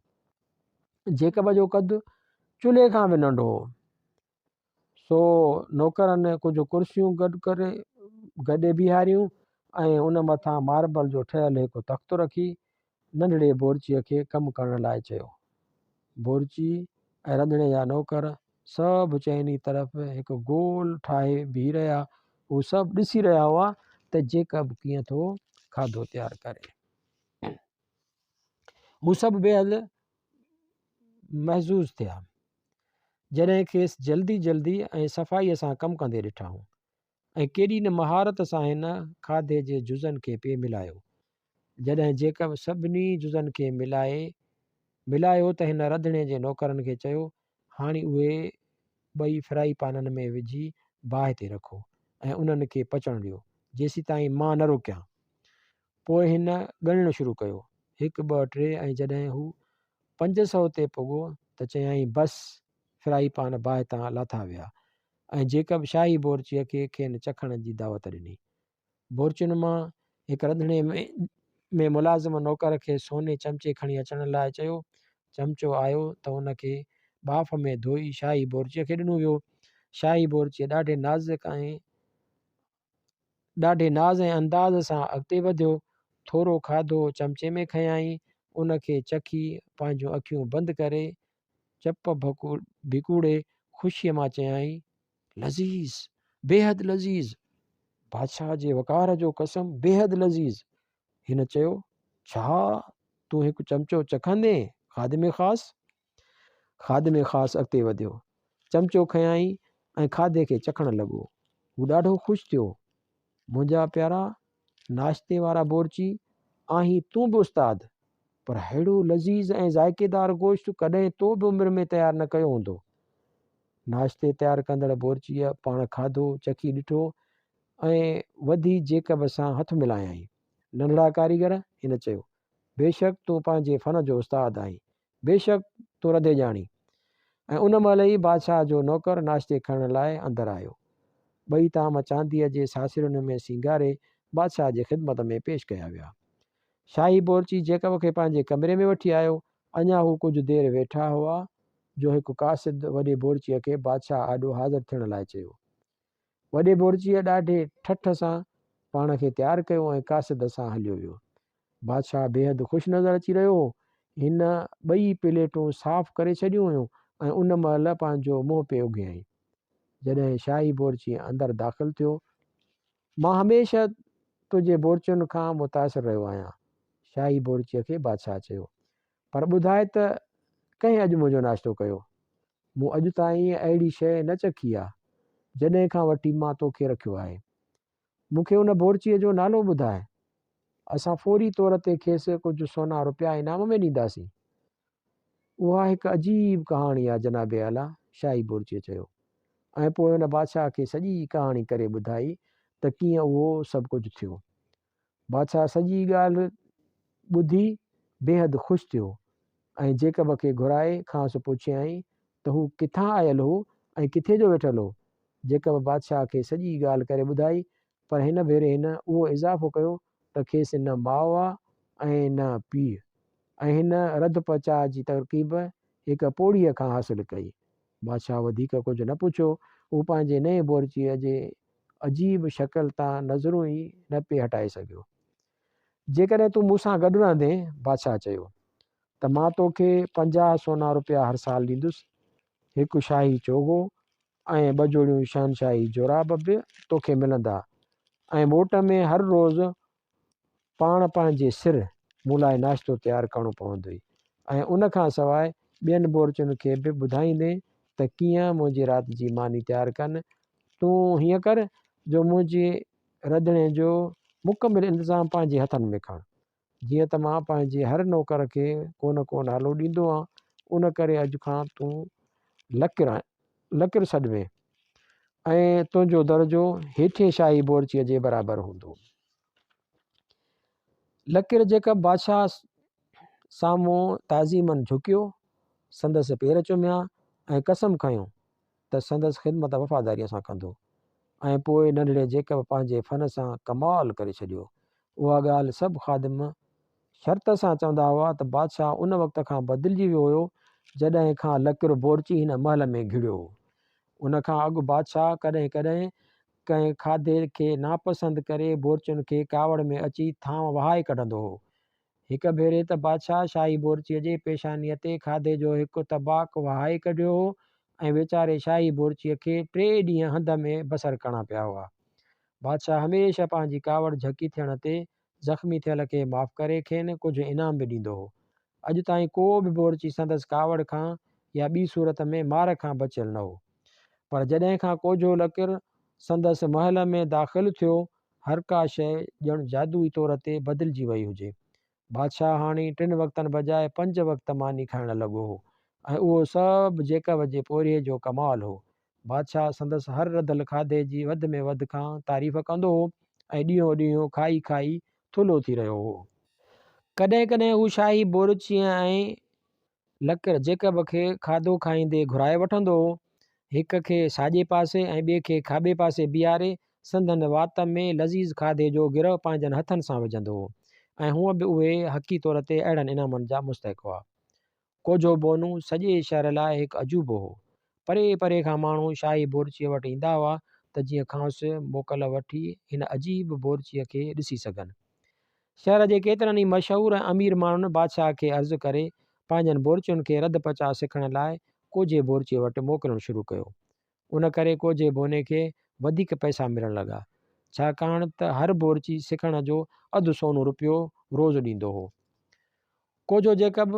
جيڪب جو قد چلهي کان به ننڍو هو. سو نوڪرن ڪجهه ڪرسيون گڏ ڪري گڏي بيهاريون ۽ ان مٿان ماربل جو ٺهيل هڪ تخت رکي ننڍڙي بورچيء کي ڪم ڪرڻ لاء چيو. بورچي ۽ رنڌڻي جا نوڪر سڀ چئني طرف هڪ گول ٺاهي بيهي رهيا. هو سڀ ڏسي رهيا هئا ته جيڪب ڪيئن ٿو کاڌو تيار ڪري. هو سڀ بيحد محظوظ ٿيا، جڏهن کيس جلدي جلدي ۽ صفائيء سان ڪم ڪندي ڏٺائون ۽ ڪيڏي نه مهارت سان هن کاڌي جي جزن کي پئي ملايو. جڏهن جيڪب سڀني جزن کي ملائي ملايو ته هن رڌڻي جي نوڪرن کي چيو، هاڻي اهي ٻئي فرائي پانن ۾ وجهي باهه تي رکو ۽ انهن کي پچڻ ڏيو، جيسيتائين مان نه روڪيان. پوء هن ڳڻڻ شروع ڪيو، هڪ، ٻه، ٽي ۽ جڏهن هو 500 تي پڳو ته چيائين، بس! فرائي پان باهه تان لاٿا ويا ۽ جيڪب شاهي بورچيء کي کين چکڻ جي دعوت ڏني. بورچين مان هڪ رڌڻي ۾ ملازم نوڪر کي سوني چمچي کڻي اچڻ لاء چيو. چمچو آيو ته ان کي ٻاڦ ۾ ڌوئي شاهي بورچيء کي ڏنو ويو. شاهي بورچيء ڏاڍي نازڪ ۽ ڏاڍي ناز ۽ انداز سان اڳتي وڌيو. ٿورو کاڌو چمچي ۾ کنيائين، ان کي چکي پنهنجون اکيون بند ڪري چپ ڀڪوڙي خوشيء مان چيائين، لذيذ! بيحد لذيذ! بادشاهه جي وقار جو قسم بيحد لذيذ! هن چيو، ڇا تون هڪ چمچو چکندين، خادم خاص؟ خادم خاص اڳتي وڌيو، چمچو کنيائين ۽ کاڌي کي چکڻ لڳو. هو ڏاڍو خوش ٿيو. منهنجا پيارا ناشتي وارا بورچي، آهين تون به استاد، پر ههڙو لذيذ ۽ ذائقيدار گوشت ڪڏهن تو به عمر ۾ تيار نه ڪيو هوندو. ناشتي تيار ڪندڙ بورچيء پاڻ کاڌو چکي ڏٺو ۽ وڌي جيڪب سان هٿ ملايائين. ننڍڙا ڪاريگر، هن چيو، بيشڪ تون پنهنجي فن جو استاد آهين. بيشڪ تون رڌي ڄاڻين. ۽ ان مهل ئي بادشاهه جو نوڪر ناشتي کڻڻ لاء اندر آيو. ٻئي طعام چانديء جي ساسرين ۾ سينگاري بادشاهه جي خدمت ۾ پيش ڪيا ويا. شاهي بورچي جيڪب کي پنهنجي ڪمري ۾ وٺي آيو. اڃا هو ڪجهه دير ويٺا هئا جو هڪ قاصد وڏي بورچيء کي بادشاهه آڏو حاضر ٿيڻ لاء چيو. وڏي بورچيء ڏاڍي ٺٺ سان پاڻ کي تيار ڪيو ۽ قاصد سان هليو ويو. بادشاهه بيحد خوش نظر اچي رهيو هو. هن ٻئي پليٽون صاف ڪري ڇڏيون هيون ۽ ان مهل پنهنجو منهن پئي اگهيائين، جڏهن شاهي بورچي اندر داخل ٿيو. مان هميشه تنهنجي بورچين کان متاثر رهيو آهيان، شاهي بورچيء کي بادشاهه چيو. پر ٻڌاء ته ڪنهن اڄ منهنجو ناشتو ڪيو؟ مون اڄ تائين اهڙي شيء نه چکي آ، جڏهن کان وٺي مان توکي رکيو آهي. مون کي ان بورچيء جو نالو ٻڌاء. اسان فوري طور تي کيس ڪجهه سونا رپيا انعام ۾ ڏينداسين. اها هڪ عجيب ڪهاڻي آ جناب اعليٰ، شاهي بورچيء چيو. ۽ پوء هن بادشاهه کي سڄي ڪهاڻي ڪري ٻڌائي ته ڪيئن اهو سڀ ڪجهه ٿيو. بادشاهه سڄي ڳالهه ٻڌي بيحد خوش ٿيو ۽ جيڪب کي گهرائي کانئس پڇيائين ته هو ڪٿان آيل هو ۽ ڪٿي جو ويٺل هو. جيڪب بادشاهه کي سڄي ڳالهه ڪري ٻڌائي، پر هن ڀيري هن اهو اضافو ڪيو ته کيس نه ماء آ ۽ نه پيء ۽ هن رڌ پچاء جي ترڪيب هڪ پوڙهيء کان حاصل ڪئي. بادشاهه وڌيڪ ڪجهه نه پڇيو. هو پنهنجي نئين بورچيء جي عجيب شڪل تان نظرون ئي نه پئي هٽائي سگهيو. جيڪڏهن تون مون سان گڏ رهندين، بادشاهه چيو، ته مان توکي 50 سونا روپيا هر سال ڏيندس، هڪ شاهي چوغو ۽ ٻه جوڙيون شهنشاهي جوراب به توکي ملندا ۽ موٽ ۾ هر روز پاڻ پنهنجي سر مون لاء ناشتو تيار ڪرڻو پوندوئي ۽ ان کان سواء ٻين بورچين کي به ٻڌائيندين ته ڪيئن منهنجي رات جي ماني تيار ڪن. تون هيئن ڪر جو منهنجي رڌڻي جو مڪمل انتظام پنهنجي هٿن ۾ کڻ. جيئن ته مان پنهنجي هر نوڪر کي ڪو نه ڪو نالو ڏيندو آهيان، ان ڪري اڄ کان تون لڪر لڪر سڏبين ۽ تنهنجو درجو هيٺين شاهي بورچيء جي برابر هوندو. لڪر جيڪب بادشاهه سامهون تعظيماً جهڪيو، سندس پير چميا ۽ قسم کنيو ته سندس خدمت وفاداريء سان ڪندو ۽ پوء ننڍڙي جيڪب پنهنجي فن سان ڪمال ڪري ڇڏيو. اها ڳالهه سڀ خادم شرط سان چوندا هئا ته بادشاهه ان وقت کان بدلجي ويو هيو، جڏهن کان لڪر بورچي هن محل ۾ گهڙيو هو. ان کان اڳ بادشاهه ڪڏهن ڪڏهن ڪنهن کاڌي کي ناپسند ڪري بورچين کي ڪاوڙ ۾ اچي ٿانء وهائي ڪڍندو هو. هڪ ڀيري ته بادشاهه شاهي بورچيء جي پيشانيء تي کاڌي جو هڪ طباق وهائي ڪڍيو هو ۽ ويچاري شاهي بورچيء کي ٽي ڏينهن هنڌ ۾ بسر ڪرڻا پيا هئا. بادشاهه هميشه پنهنجي ڪاوڙ جهڪي ٿيڻ تي زخمي ٿيل کي معاف ڪري کين ڪجهه انعام به ڏيندو هو. اڄ تائين ڪو به بورچي سندس ڪاوڙ کان يا ٻي صورت ۾ مار کان بچيل نه هو. پر جڏهن کان ڪوجهو لڪر سندس محل ۾ داخل ٿيو هر ڪا شيء ڄڻ جادوئي طور تي بدلجي وئي هجي. بادشاهه هاڻي ٽن وقتن بجاء پنج وقت ماني کائڻ لڳو هو ۽ اهو سڀ جيڪب جي پورهيي جو ڪمال هو. بادشاهه سندس هر رڌل کاڌي جي وڌ ۾ وڌ کان تعريف ڪندو هو ۽ ڏينهون ڏينهن کائي کائي ٿلهو ٿي رهيو هو. ڪڏهن ڪڏهن هو شاهي بورچيء ۽ لڪر جيڪب کي کاڌو کائيندي گهرائي وٺندو هو. هڪ کي ساڄي پاسي ۽ ٻئي کي کاٻي پاسي بيهاري سندن وات ۾ لذيذ کاڌي جو گرهه پنهنجن هٿن سان وجهندو هو ۽ هونء به اهي حقي طور تي اهڙن انعامن جا مستحق هئا. ڪوجهو بونو سڄي شهر لاء هڪ عجوبو هو. پري پري کان ماڻهو شاهي بورچيء وٽ ايندا هئا ته جيئن کانئس موڪل وٺي هن عجيب بورچيء کي ڏسي سگهن. شهر جي ڪيترن ئي مشهور ۽ امير ماڻهن بادشاهه کي عرض ڪري پنهنجن بورچين کي رڌ پچاء سکڻ لاء ڪوجهي بورچيء وٽ موڪلڻ شروع ڪيو. ان ڪري ڪوجهي بوني کي وڌيڪ پئسا ملڻ لڳا، ڇاڪاڻ ته هر بورچي سکڻ جو اڌ سونو رپيو روز ڏيندو هو. ڪوجهو جيڪب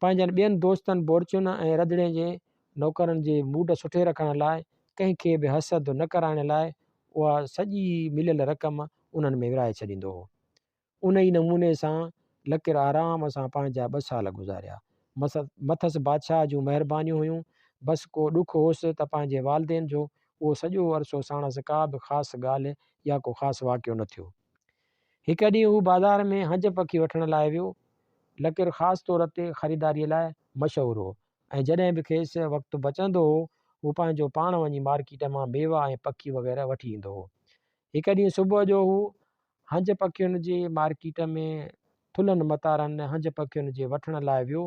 پنهنجن ٻين دوستن بورچين ۽ رڌڻي جي نوڪرن جي موڊ سٺي رکڻ لاء ڪنهن کي به حسد نه ڪرائڻ لاء اها سڄي مليل رقم انهن ۾ ورهائي ڇڏيندو هو. انهي نموني سان لڪر آرام سان پنهنجا ٻه سال گذاريا. مٿس بادشاهه جون مهربانيون هيون. بس ڪو ڏک هوس ته پنهنجي والدين جو اهو سڄو عرصو ساڻس ڪا به خاص ڳالهه يا ڪو خاص واقعو نه ٿيو. هڪ ڏينهن هو بازار ۾ هنج پکي وٺڻ لاء ويو. لڪر خاص طور تي خريداريء لاء مشهور هو ۽ جڏهن به کيس وقت بچندو هو، هو پنهنجو پاڻ وڃي مارڪيٽ مان ميوا ۽ پکي وغيره وٺي ايندو هو. هڪ ڏينهن صبح جو هو هنج پکين جي مارڪيٽ ۾ ٿلهن متارن هنج پکين جي وٺڻ لاء ويو،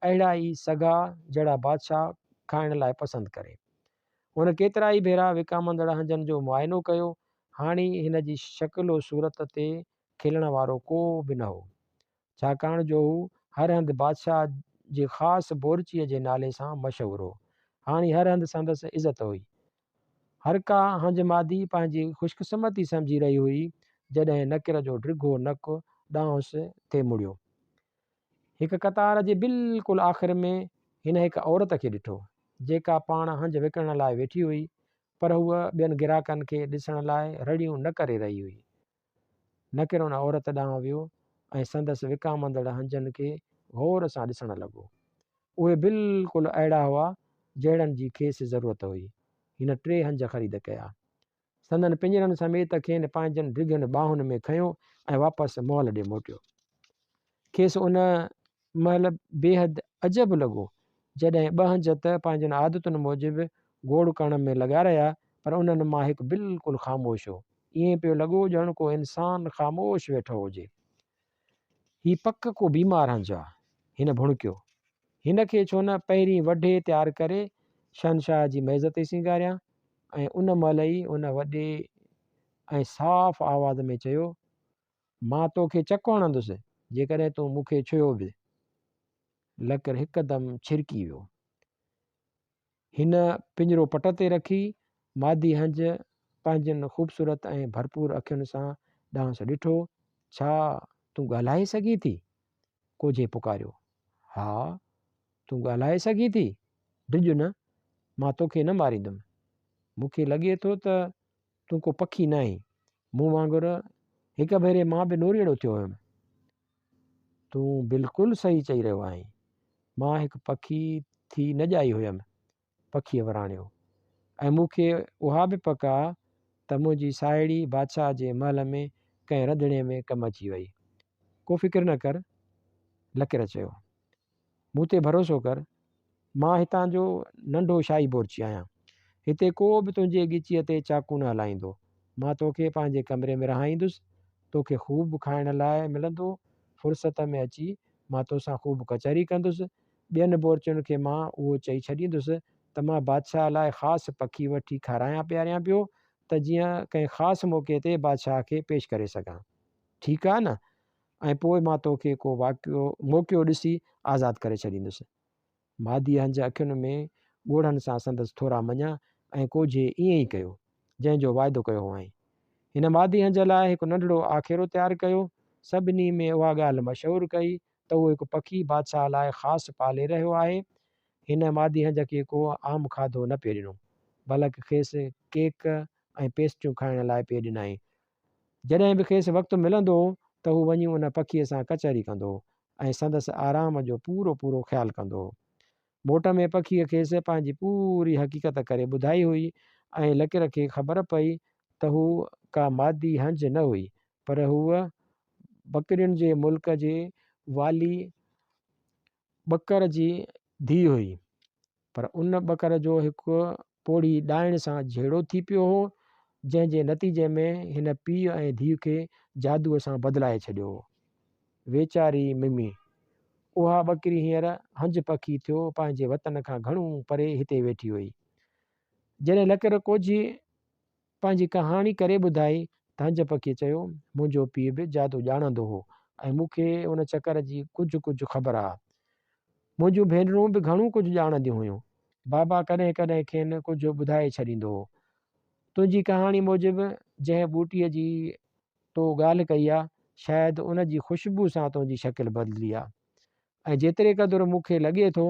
اهڙا ئي سگها جهڙا بادشاهه کائڻ لاء پسند ڪري. هن ڪيترائي ڀيرا وڪامندڙ هنجن جو معائنو ڪيو، هاڻي هن جي شڪل و صورت تي کلڻ وارو ڪو به نه هو، ڇاڪاڻ جو هو هر هنڌ بادشاهه جي خاص بورچيء جي نالي سان مشهور هو. هاڻي هر هنڌ سندس عزت هئي. هر ڪا هنج مادي پنهنجي خوشقسمتي سمجهي رهي هئي، جڏهن نڪر جو ڊگهو نڪ ڏانهس ٿي مڙيو. هڪ قطار جي بلڪل آخر ۾ هن هڪ عورت کي ڏٺو، جيڪا پاڻ هنج وڪڻڻ لاء ويٺي هئي، پر هوء ٻين گراهڪن کي ڏسڻ لاء رڙيون نه ڪري رهي هئي. نڪر ان عورت ڏانهن ويو ۽ سندس وڪامندڙ هنجن کي غور سان ڏسڻ لڳو. اهي بلڪل اهڙا هئا، جهڙن جي کيس ضرورت هئي. هن ٽي هنج خريد ڪيا. سندن پڃرن سميت کين پنهنجن ڊگهين ٻانهن ۾ کنيو ۽ واپس محل ڏي موٽيو. کيس ان مهل بيحد عجب لڳو، جڏهن ٻه هنج ته پنهنجين عادتن موجب گوڙ ڪرڻ ۾ لڳا رهيا، پر انهن مان هڪ بلڪل خاموش هو. ائين پيو لڳو ڄڻ ڪو انسان خاموش ويٺو هجي. هي پڪ ڪو بيمار هنج آ. هن ڀڻڪيو. هن کي ڇو نه پهرين وڍي تيار ڪري شهنشاهه جي ميز تي سينگاريان ۽ ان مهل ئي هن وڏي ۽ صاف آواز ۾ چيو، مان توکي چڪ هڻندس، جيڪڏهن تون مون کي ڇهيو به. لڪر هڪدم ڇرڪي ويو. هن پڃرو پٽ تي رکي، مادي هنج پنهنجين خوبصورت ۽ ڀرپور اکين سان ڏانهس ڏٺو، ڇا تون ڳالهائي سگهين ٿي؟ ڪوجهي پڪاريو. ها، تون ڳالهائي سگهين ٿي؟ ڊڄ نه، مان توکي نه ماريندم. مون کي لڳي ٿو ته تون ڪو پکي ناهين. مون وانگر هڪ ڀيري مان به نوريئڙو ٿيو هيم. تون بلڪل صحيح چئي رهيو آهين. مان هڪ پکي ٿي نه ڄائي هيم. پکيء وراڻيو. ۽ مون کي اها به پڪ آ ته منهنجي ساهيڙي بادشاهه جي محل ۾ ڪنهن رڌڻي ۾ ڪم اچي وئي. ڪو فڪر نه ڪر. لڪر چيو. مون تي ڀروسو ڪر. مان هتان جو ننڍو شاهي بورچي آهيان. هتي ڪو به تنهنجي ڳچيء تي چاقو نه هلائيندو. مان توکي پنهنجي ڪمري ۾ رهائيندس. توکي خوب کائڻ لاء ملندو. فرصت ۾ اچي مان توسان خوب ڪچهري ڪندس. ٻين بورچين کي مان اهو چئي ڇڏيندس ته مان بادشاهه لاء خاص پکي وٺي کارايان پياريان پيو ته جيئن ڪنهن خاص موقعي تي بادشاهه کي پيش ڪري سگهان. ٺيڪ آ نه؟ ۽ پوء مان توکي ڪو واقعو موقعو ڏسي آزاد ڪري ڇڏيندس. ماديء هنج اکين ۾ ڳوڙهن سان سندس ٿورا مڃيا ۽ ڪوجهي ائين ئي ڪيو، جنهن جو واعدو ڪيو هئائين. هن مادي هنج لاء هڪ ننڍڙو آکيرو تيار ڪيو. سڀني ۾ اها ڳالهه مشهور ڪئي ته اهو هڪ پکي بادشاهه لاء خاص پالي رهيو آهي. هن مادي هنج کي ڪو عام کاڌو نه پئي ڏنو، بلڪ کيس ڪيڪ ۽ پيسٽريون کائڻ لاء پئي ڏنائين. جڏهن به کيس وقت ملندو هو ته هو وڃي ان پکيء سان ڪچهري ڪندو هو ۽ سندس آرام جو پورو پورو خيال ڪندو هو. موٽ ۾ پکيء کيس پنهنجي پوري حقيقت ڪري ٻڌائي هئي ۽ لڪر کي خبر پئي ته هو ڪا مادي هنج نه هئي پر هوء ٻڪرين جي ملڪ جي والي ٻڪر جي ڌيء هئي. پر ان ٻڪر جو هڪ پوڙهي ڏائڻ سان جهيڙو ٿي پيو هو، جنهن جي نتيجي ۾ هن پيء ۽ ڌيء کي جادوء سان بدلائي ڇڏيو هو. ويچاري ممي! اها ٻڪري هينئر هنج پکي ٿيو پنهنجي وطن کان گهڻو پري هتي ويٺي هئي. جڏهن لڪر ڪوجهي پنهنجي ڪهاڻي ڪري ٻڌائي ته هنج پکيء چيو، منهنجو پيء به جادو ڄاڻندو هو ۽ مون کي ان چڪر جي ڪجهه ڪجهه خبر آ. منهنجون ڀينرون به گهڻو ڪجهه ڄاڻنديون هيون. بابا ڪڏهن ڪڏهن کين ڪجهه ٻڌائي ڇڏيندو هو. تنهنجي ڪهاڻي موجب جنهن ٻوٽي جي تو ڳالهه ڪئي آ، شايد ان جي خوشبو سان تنهنجي شڪل بدلي آ. ۽ جيتري قدر مون کي لڳي ٿو،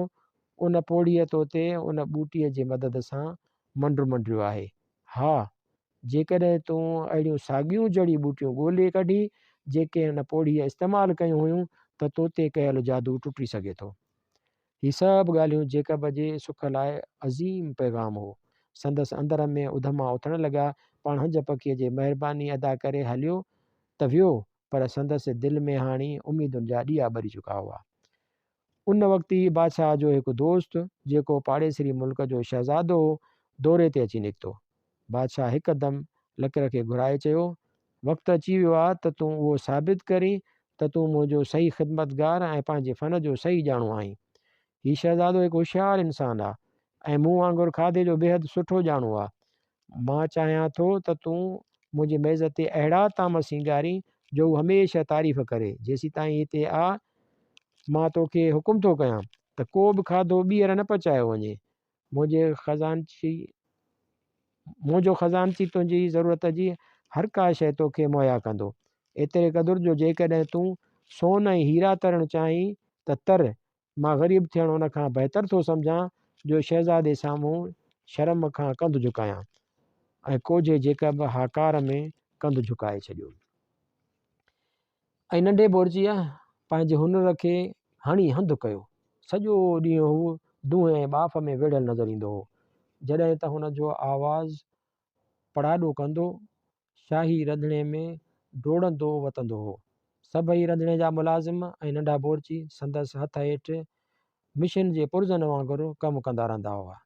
ان پوڙهيء تو تي ان ٻوٽي جي مدد سان منڊ منڊيو آهي. ها، جيڪڏهن تون اهڙيون ساڳيون جڙي ٻوٽيون ڳولي ڪڍين، جيڪي ان پوڙهيء استعمال ڪيون هيون، ته تو تي ڪيل جادو ٽٽي سگهي ٿو. هي سڀ ڳالهيون جيڪب جي سک لاء عظيم پيغام هو. سندس اندر ۾ اڌما اٿڻ لڳا. پاڻ هنج پکيء جي مهرباني ادا ڪري هليو ته ويو، پر سندس دل ۾ هاڻي اميدن جا ڏيئا ٻري چڪا هئا. ان وقت ئي بادشاهه جو هڪ دوست، جيڪو پاڙيسري ملڪ جو شهزادو هو، دوري تي اچي نڪتو. بادشاهه هڪدم لڪر کي گهرائي چيو، وقت اچي ويو آهي ته تون اهو ثابت ڪرين ته تون منهنجو صحيح خدمتگار ۽ پنهنجي فن جو صحيح ڄاڻو آهين. هي شهزادو هڪ هوشيار انسان آهي ۽ مون وانگر کاڌي جو بيحد سٺو ڄاڻو آهي. مان چاهيان ٿو ته تون منهنجي ميز تي اهڙا طعام سينگارين جو هو هميشه تعريف ڪري. جيسيتائين هتي آ، مان توکي حڪم ٿو ڪيان ته ڪو به کاڌو ٻيهر نه پچايو وڃي. منهنجي خزانچي منهنجو خزانچي تنهنجي ضرورت جي هر ڪا شيء توکي مهيا ڪندو. ايتري قدر جو جيڪڏهن تون سون ۽ هيرا ترڻ چاهين ته تر، مان غريب ٿيڻ ان کان بهتر ٿو سمجهان جو شهزادي سامهون شرم کان ڪنڌ جهڪايان. ۽ ڪوجهي جيڪب هاڪار ۾ ڪنڌ جهڪائي ڇڏيو. ۽ ننڍي بورچيء پنهنجي هنر کي هڻي هنڌ ڪيو. سڄو ڏينهن هو دونهين ۽ ٻاڦ ۾ ويڙهيل نظر ايندو هو. جڏهن ته هن جو آواز پڙاڏو ڪندو شاهي رڌڻي ۾ ڊوڙندو وتندو هو. سڀئي رڌڻي جا ملازم ۽ ننڍا بورچي سندس هٿ هيٺ مشين جي پرزن وانگر ڪم ڪندا رهندا هئا.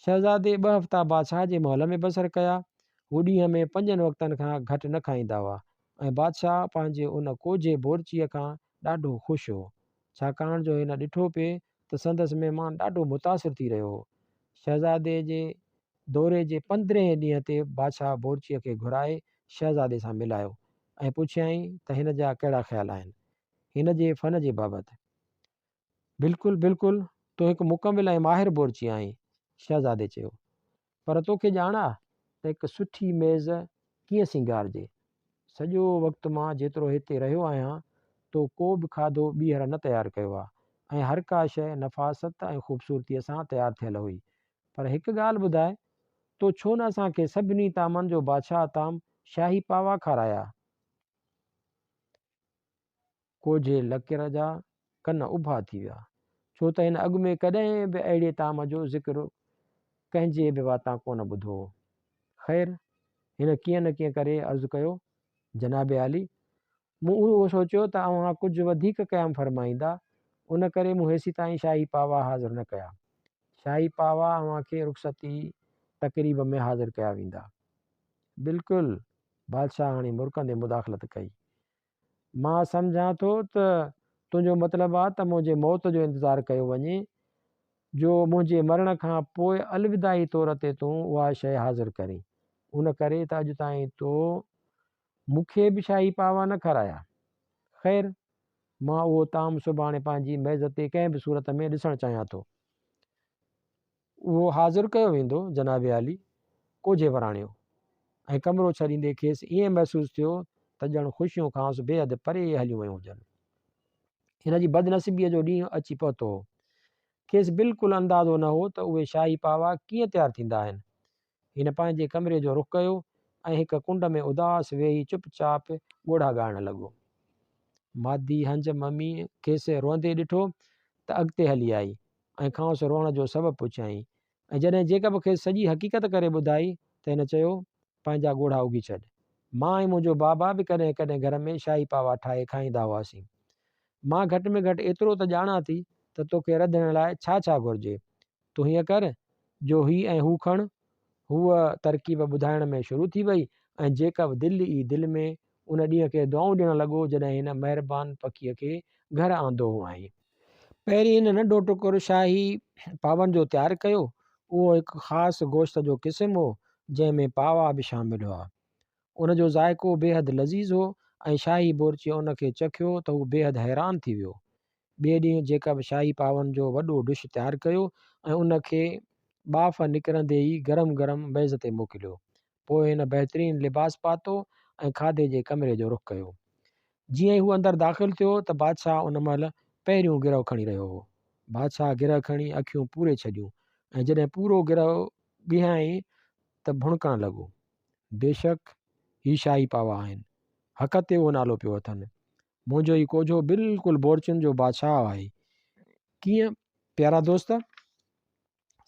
شهزادي ٻه هفتا بادشاهه جي محل ۾ بسر ڪيا. هو ڏينهن ۾ پنجن وقتن کان گهٽ نه کائيندا هئا ۽ بادشاهه پنهنجي ان ڪوجهي بورچيء کان ڏاڍو خوش هو، ڇاڪاڻ جو هن ڏٺو پئي ته سندس مهمان ڏاڍو متاثر ٿي رهيو هو. شهزادي جي دوري جي پندرهين ڏينهن تي بادشاهه بورچيء کي گهرائي شهزادي سان ملايو ۽ پڇيائين ته هن جا ڪهڙا خيال آهن، هن جي فن جي بابت. بلڪل، بلڪل، تون هڪ مڪمل ۽ ماهر بورچي آهين، شهزادي چيو. پر توکي ڄاڻ آ ته هڪ سٺي ميز ڪيئن سينگارجي؟ سڄو وقت مان جيترو هتي رهيو آهيان، تو ڪو به کاڌو ٻيهر نه تيار ڪيو آ ۽ هر ڪا شيء نفاست ۽ خوبصورتيء سان تيار ٿيل هئي. پر هڪ ڳالهه ٻڌاء، تو ڇو نه اسان کي سڀني طعامن جو بادشاهه طعام شاهي پاوا کارايا؟ ڪوجهي لڪر جا ڪن اڀا ٿي ويا، ڇو ته هن اڳ ۾ ڪڏهن به اهڙي طعام جو ذڪر ڪنهن جي به واتان ڪونه ٻڌو هو. خير، هن ڪيئن نه ڪيئن ڪري عرض ڪيو، جناب عالي! مون اهو سوچيو ته اوهان ڪجهه وڌيڪ قيام فرمائيندا، ان ڪري مون هيسيتائين شاهي پاوا حاضر نه ڪيا. شاهي پاوا اوهان کي رخصتي تقريب ۾ حاضر ڪيا ويندا. بلڪل! بادشاهه هاڻي مرڪندي مداخلت ڪئي. مان سمجهان ٿو ته تنهنجو مطلب آ ته منهنجي موت جو انتظار ڪيو وڃي، جو منهنجي مرڻ کان پوء الوداعي طور تي تون اها شيء حاضر ڪرين. ان ڪري ته اڄ تائين تو مون کي به شاهي پاوا نه کارايا. خير، مان اهو طعام سڀاڻي پنهنجي ميز تي ڪنهن به صورت ۾ ڏسڻ چاهيان ٿو. اهو حاضر ڪيو ويندو، جناب عالي! ڪوجهي وراڻيو ۽ ڪمرو ڇڏيندي کيس ائين محسوس ٿيو ته ڄڻ خوشيون کانئس بيحد پري هليون ويون هجن. هن جي بدنصيبيء جو ڏينهن اچي پهتو هو. کيس بلڪل اندازو نه هو ته اهي شاهي پاوا ڪيئن تيار ٿيندا آهن. هن پنهنجي ڪمري جو رخ ڪيو ۽ هڪ ڪنڊ ۾ اداس ويهي چپ چاپ ڳوڙها ڳاڙڻ لڳو. مادي هنج مميء کيس روئندي ڏٺو ته اڳتي هلي آئي ۽ کانئس روئڻ جو سبب پڇيائين ۽ جڏهن جيڪب کيس سڄي حقيقت ڪري ٻڌائي ته هن چيو، پنهنجا ڳوڙها اگهي ڇڏ. مان ۽ منهنجو بابا به ڪڏهن ڪڏهن گهر ۾ شاهي پاوا ٺاهي کائيندا هئاسين. مان گهٽ ۾ گهٽ ايترو ته ڄاڻان ٿي ته توکي رڌڻ لاء ڇا ڇا گهرجي. تون هيئن ڪر جو هي ۽ هو کڻ. هوء ترڪيب ٻڌائڻ ۾ شروع ٿي وئي ۽ جيڪب دل ئي دل ۾ ان ڏينهن کي دعائون ڏيڻ لڳو جڏهن هن مهربان پکيء کي گهر آندو هئائين. پهرين هن ننڍو ٽڪر شاهي پاون جو تيار ڪيو. اهو هڪ خاص گوشت جو قسم هو، جنهن ۾ پاوا به شامل هئا. ان جو ذائقو بيحد لذيذ هو ۽ شاهي بورچيء ان کي چکيو ته هو بيحد حيران ٿي ويو. ٻئي ڏينهن جيڪب شاهي پاون جو وڏو ڊش تيار ڪيو ۽ ان کي ٻاڦ نڪرندي ئي گرم گرم ميز تي موڪليو. پوء هن بهترين لباس پاتو ۽ کاڌي جي ڪمري جو رخ ڪيو. جيئن ئي هو اندر داخل ٿيو ته بادشاهه ان مهل پهريون گرهه کڻي رهيو هو. بادشاهه گرهه کڻي اکيون پوري ڇڏيون ۽ جڏهن پورو گرهه ڳيهيائين ته ڀڻڪڻ لڳو. بيشڪ هي شاهي پاوا آهن. حق تي اهو نالو پيو اٿن. منهنجو هي ڪوجهو بلڪل بورچين جو بادشاهه آهي. ڪيئن پيارا دوست؟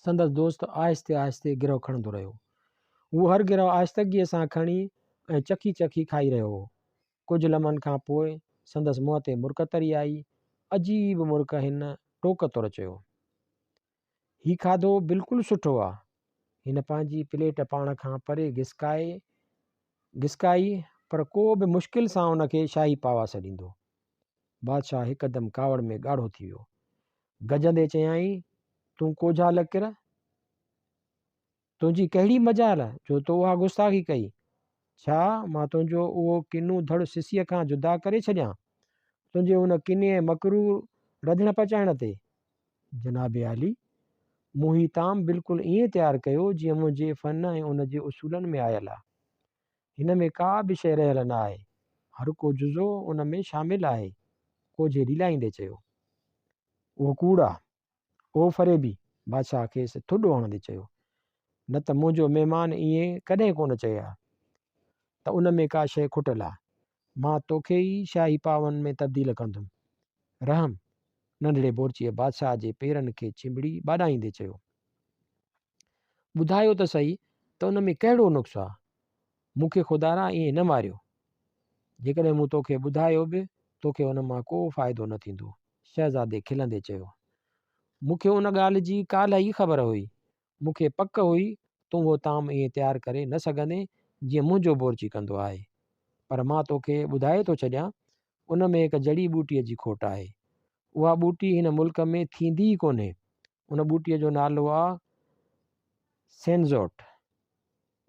سندس دوست آهستي آهستي گرهه کڻندو رهيو. هو هر گرهه آهستگيء سان کڻي ۽ چکي چکي کائي رهيو هو. ڪجهه لمحن کان پوء سندس منهن تي مرڪ تري آئي. عجيب مرڪ هن ٽوڪ طور چيو. هي کاڌو بلڪل سٺو آ. هن پنهنجي پليٽ پاڻ کان پري گسڪائي گسڪائي پر ڪو به مشڪل سان ان کي شاهي پاوا سڏيندو. بادشاهه هڪدم ڪاوڙ ۾ ڳاڙهو ٿي ويو. گجندي چيائين، تون ڪوجها لڪر! تنهنجي ڪهڙي مجال جو تو اها گستاخي ڪئي؟ ڇا مان تنهنجو اهو ڪنو ڌڙ سسيء کان جدا ڪري ڇڏيان؟ تنهنجي ان ڪني ۽ مڪروه رڌڻ پچائڻ تي؟ جناب عالي! مون هي طعام بلڪل ائين تيار ڪيو جيئن منهنجي فن ۽ ان جي اصولن ۾ آيل آ. هن ۾ ڪا به شيء رهيل نه آهي. هر ڪو جزو ان ۾ شامل آهي. ڪوجهي ريلائيندي چيو. اهو ڪوڙ آ. او فريبي! بادشاهه کيس ٿڏو هڻندي چيو. نه ته منهنجو مهمان ائين ڪڏهن ڪونه چئي ها ته ان ۾ ڪا شيء کٽل آ. مان توکي ئي شاهي پاون ۾ تبديل ڪندم. رحم! ننڍڙي بورچيء بادشاهه جي پيرن کي چنبڙي ٻاڏائيندي چيو. ٻڌايو ته سهي ته ان ۾ ڪهڙو نقص آ؟ مون کي خدارا ائين نه ماريو. جيڪڏهن مون توکي ٻڌايو به، توکي ان مان ڪو فائدو نه ٿيندو. شهزادي کلندي چيو. مون کي ان ڳالهه جي ڪالهه ئي خبر هئي. مون کي پڪ هئي تون اهو طعام ائين تيار ڪري نه سگهندين جيئن منهنجو بورچي ڪندو آهي. پر مان توکي ٻڌائي ٿو ڇڏيان، ان ۾ هڪ جڙي ٻوٽيء جي کوٽ آهي. اها ٻوٽي هن ملڪ ۾ ٿيندي ئي ڪونهي. ان ٻوٽيء جو نالو آ سينزوٽ.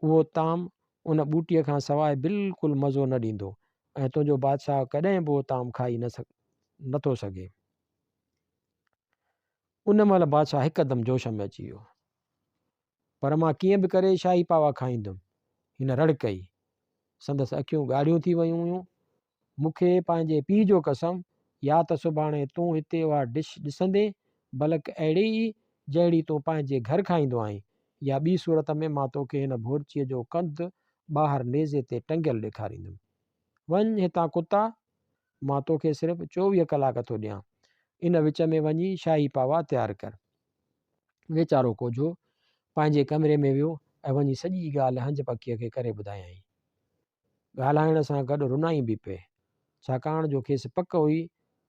اهو طعام ان ٻوٽيء کان سواء بلڪل مزو نه ڏيندو ۽ تنهنجو بادشاهه ڪڏهن به اهو طعام کائي نه ٿو سگهي. ان مهل بادشاهه هڪدم جوش ۾ اچي ويو. پر مان ڪيئن به ڪري شاهي پاوا کائيندم. هن رڙ ڪئي. سندس اکيون ڳاڙهيون ٿي ويون هيون. مون کي پنهنجي پيء جو قسم، يا ته سڀاڻي تون هتي اها ڊش ڏسندين، بلڪ اهڙي ئي جهڙي تون پنهنجي گهر کائيندو آهين، يا ٻي صورت ۾ مان توکي هن بورچيء جو ڪنڌ ٻاهر نيزي تي ٽنگيل ڏيکاريندم. وڃ هتان ڪتا! مان توکي صرف 24 ڪلاڪ ٿو ڏيان. ان وچ ۾ وڃي شاهي پاوا تيار ڪر. ويچارو ڪوجهو پنهنجي ڪمري ۾ ويو ۽ وڃي سڄي ڳالهه هنج پکيء کي ڪري ٻڌايائين. ڳالهائڻ سان گڏ رنائين به پئي، ڇاڪاڻ جو کيس پڪ هئي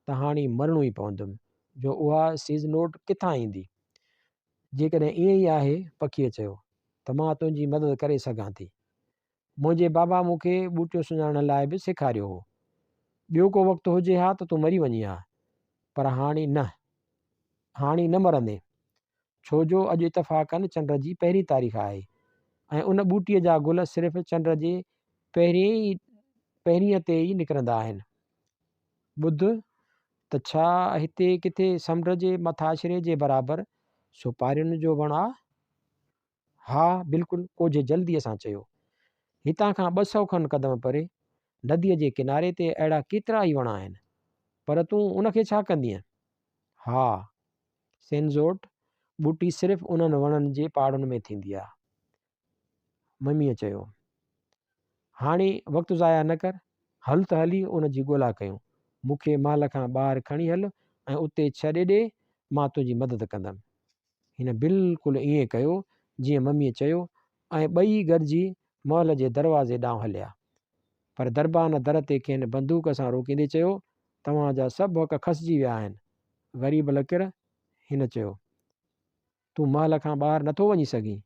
ته هاڻي مرڻو ئي پوندم، جو اها سيزنوٽ ڪٿان ايندي؟ جيڪڏهن ائين ئي آهي، پکيء چيو، ته مان تنهنجي مدد ڪري سگهان ٿي. منهنجي بابا مون کي ٻوٽيون سڃاڻڻ لاء به سيکاريو هو. ٻيو ڪو وقت هجي ها ته تون مري وڃين ها، پر هاڻي نه. هاڻي نه مرندين. ڇو جو اڄ اتفاقاً چنڊ جي پهرين تاريخ آهي ۽ ان ٻوٽيء جا گل صرف چنڊ جي پهرينء تي ئي نڪرندا آهن. ٻڌ ته ڇا هتي ڪٿي سمنڊ جي مٿاڇري جي برابر سوپارين جو وڻ آ؟ ها بلڪل ڪوجهي جلديء سان چيو. هتان کان 200 کن قدم پري، نديء جي ڪناري تي اهڙا ڪيترا ئي وڻ آهن. پر تون ان کي ڇا ڪندينء؟ ها، سينزوٽ ٻوٽي صرف انهن وڻن جي پاڙن ۾ ٿيندي آ. مميء چيو. هاڻي وقت ضايع نه ڪر، هل ته هلي ان جي ڳولا ڪيون. مون کي محل کان ٻاهر کڻي هل ۽ اتي ڇڏي ڏي، مان تنهنجي مدد ڪندم. هن بلڪل ائين ڪيو جيئن مميء چيو ۽ ٻئي گڏجي محل جي دروازي ڏانهن هليا. پر دربان در تي کين بندوق سان روڪيندي چيو، توهان جا سڀ حق کسجي ويا آهن. غريب لڪر، هن چيو. تون محل کان ٻاهر نٿو وڃي سگهين.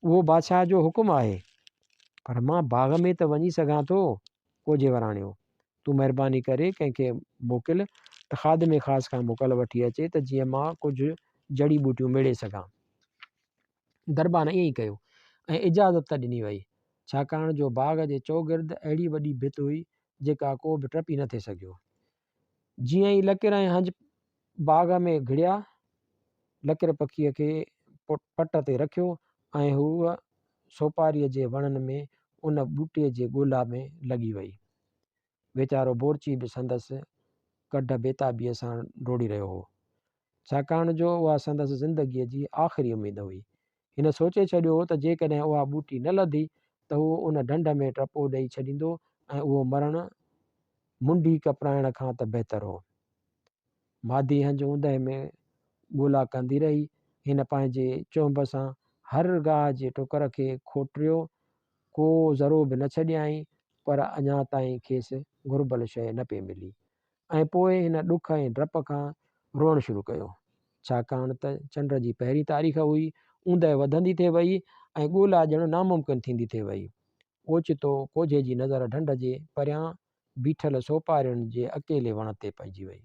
اهو بادشاهه جو حڪم آهي. پر مان باغ ۾ ته وڃي سگهان ٿو. ڪوجهي وراڻيو. تون مهرباني ڪري ڪنهن کي موڪل ته خادم خاص کان موڪل وٺي اچي ته جيئن مان ڪجهه جڙي ٻوٽيون ميڙي سگهان. دربان ائين ئي ڪيو ۽ اجازت ته ڏني وئي، ڇاڪاڻ جو باغ جي چوگرد اهڙي وڏي ڀت هئي جيڪا ڪو به ٽپي نه ٿي سگهيو. جيئن ئي لڪر ۽ هنج باغ ۾ گهڙيا، لڪر پکيء کي پٽ تي رکيو ۽ هوء سوپاريء جي وڻن ۾ ان ٻوٽي جي ڳولا ۾ لڳي وئي. ويچارو بورچي به سندس ڪڍ بيتابيء سان ڊوڙي رهيو هو. ڇاڪاڻ جو اها سندس زندگيء جي آخري اميد هئي. هن سوچي ڇڏيو هو ته جيڪڏهن اها ٻوٽي نه لڌي ته هو ان ڍنڍ ۾ ٽپو ڏئي ڇڏيندو ۽ اهو مرڻ منڍي ڪپرائڻ کان ته بهتر هو. مادي هنج اوندهه ۾ ڳولا ڪندي رهي. هن پنهنجي چهنب سان هر گاهه جي ٽڪر کي کوٽريو، ڪو ذرو به نه ڇڏيائين، پر اڃا تائين کيس گهربل شيء نه پئي ملي. ۽ پوء هن ڏک ۽ ڊپ کان روئڻ شروع ڪيو. ڇاڪاڻ ته چنڊ جي پهرين تاريخ هئي، اوندهه وڌندي ٿي وئي ۽ ڳولا ڄڻ ناممڪن ٿيندي ٿي وئي. اوچتو ڪوجهي جي نظر ڍنڍ جي پريان بيٺل سوپارين جي اڪيلي وڻ تي پئجي وئي.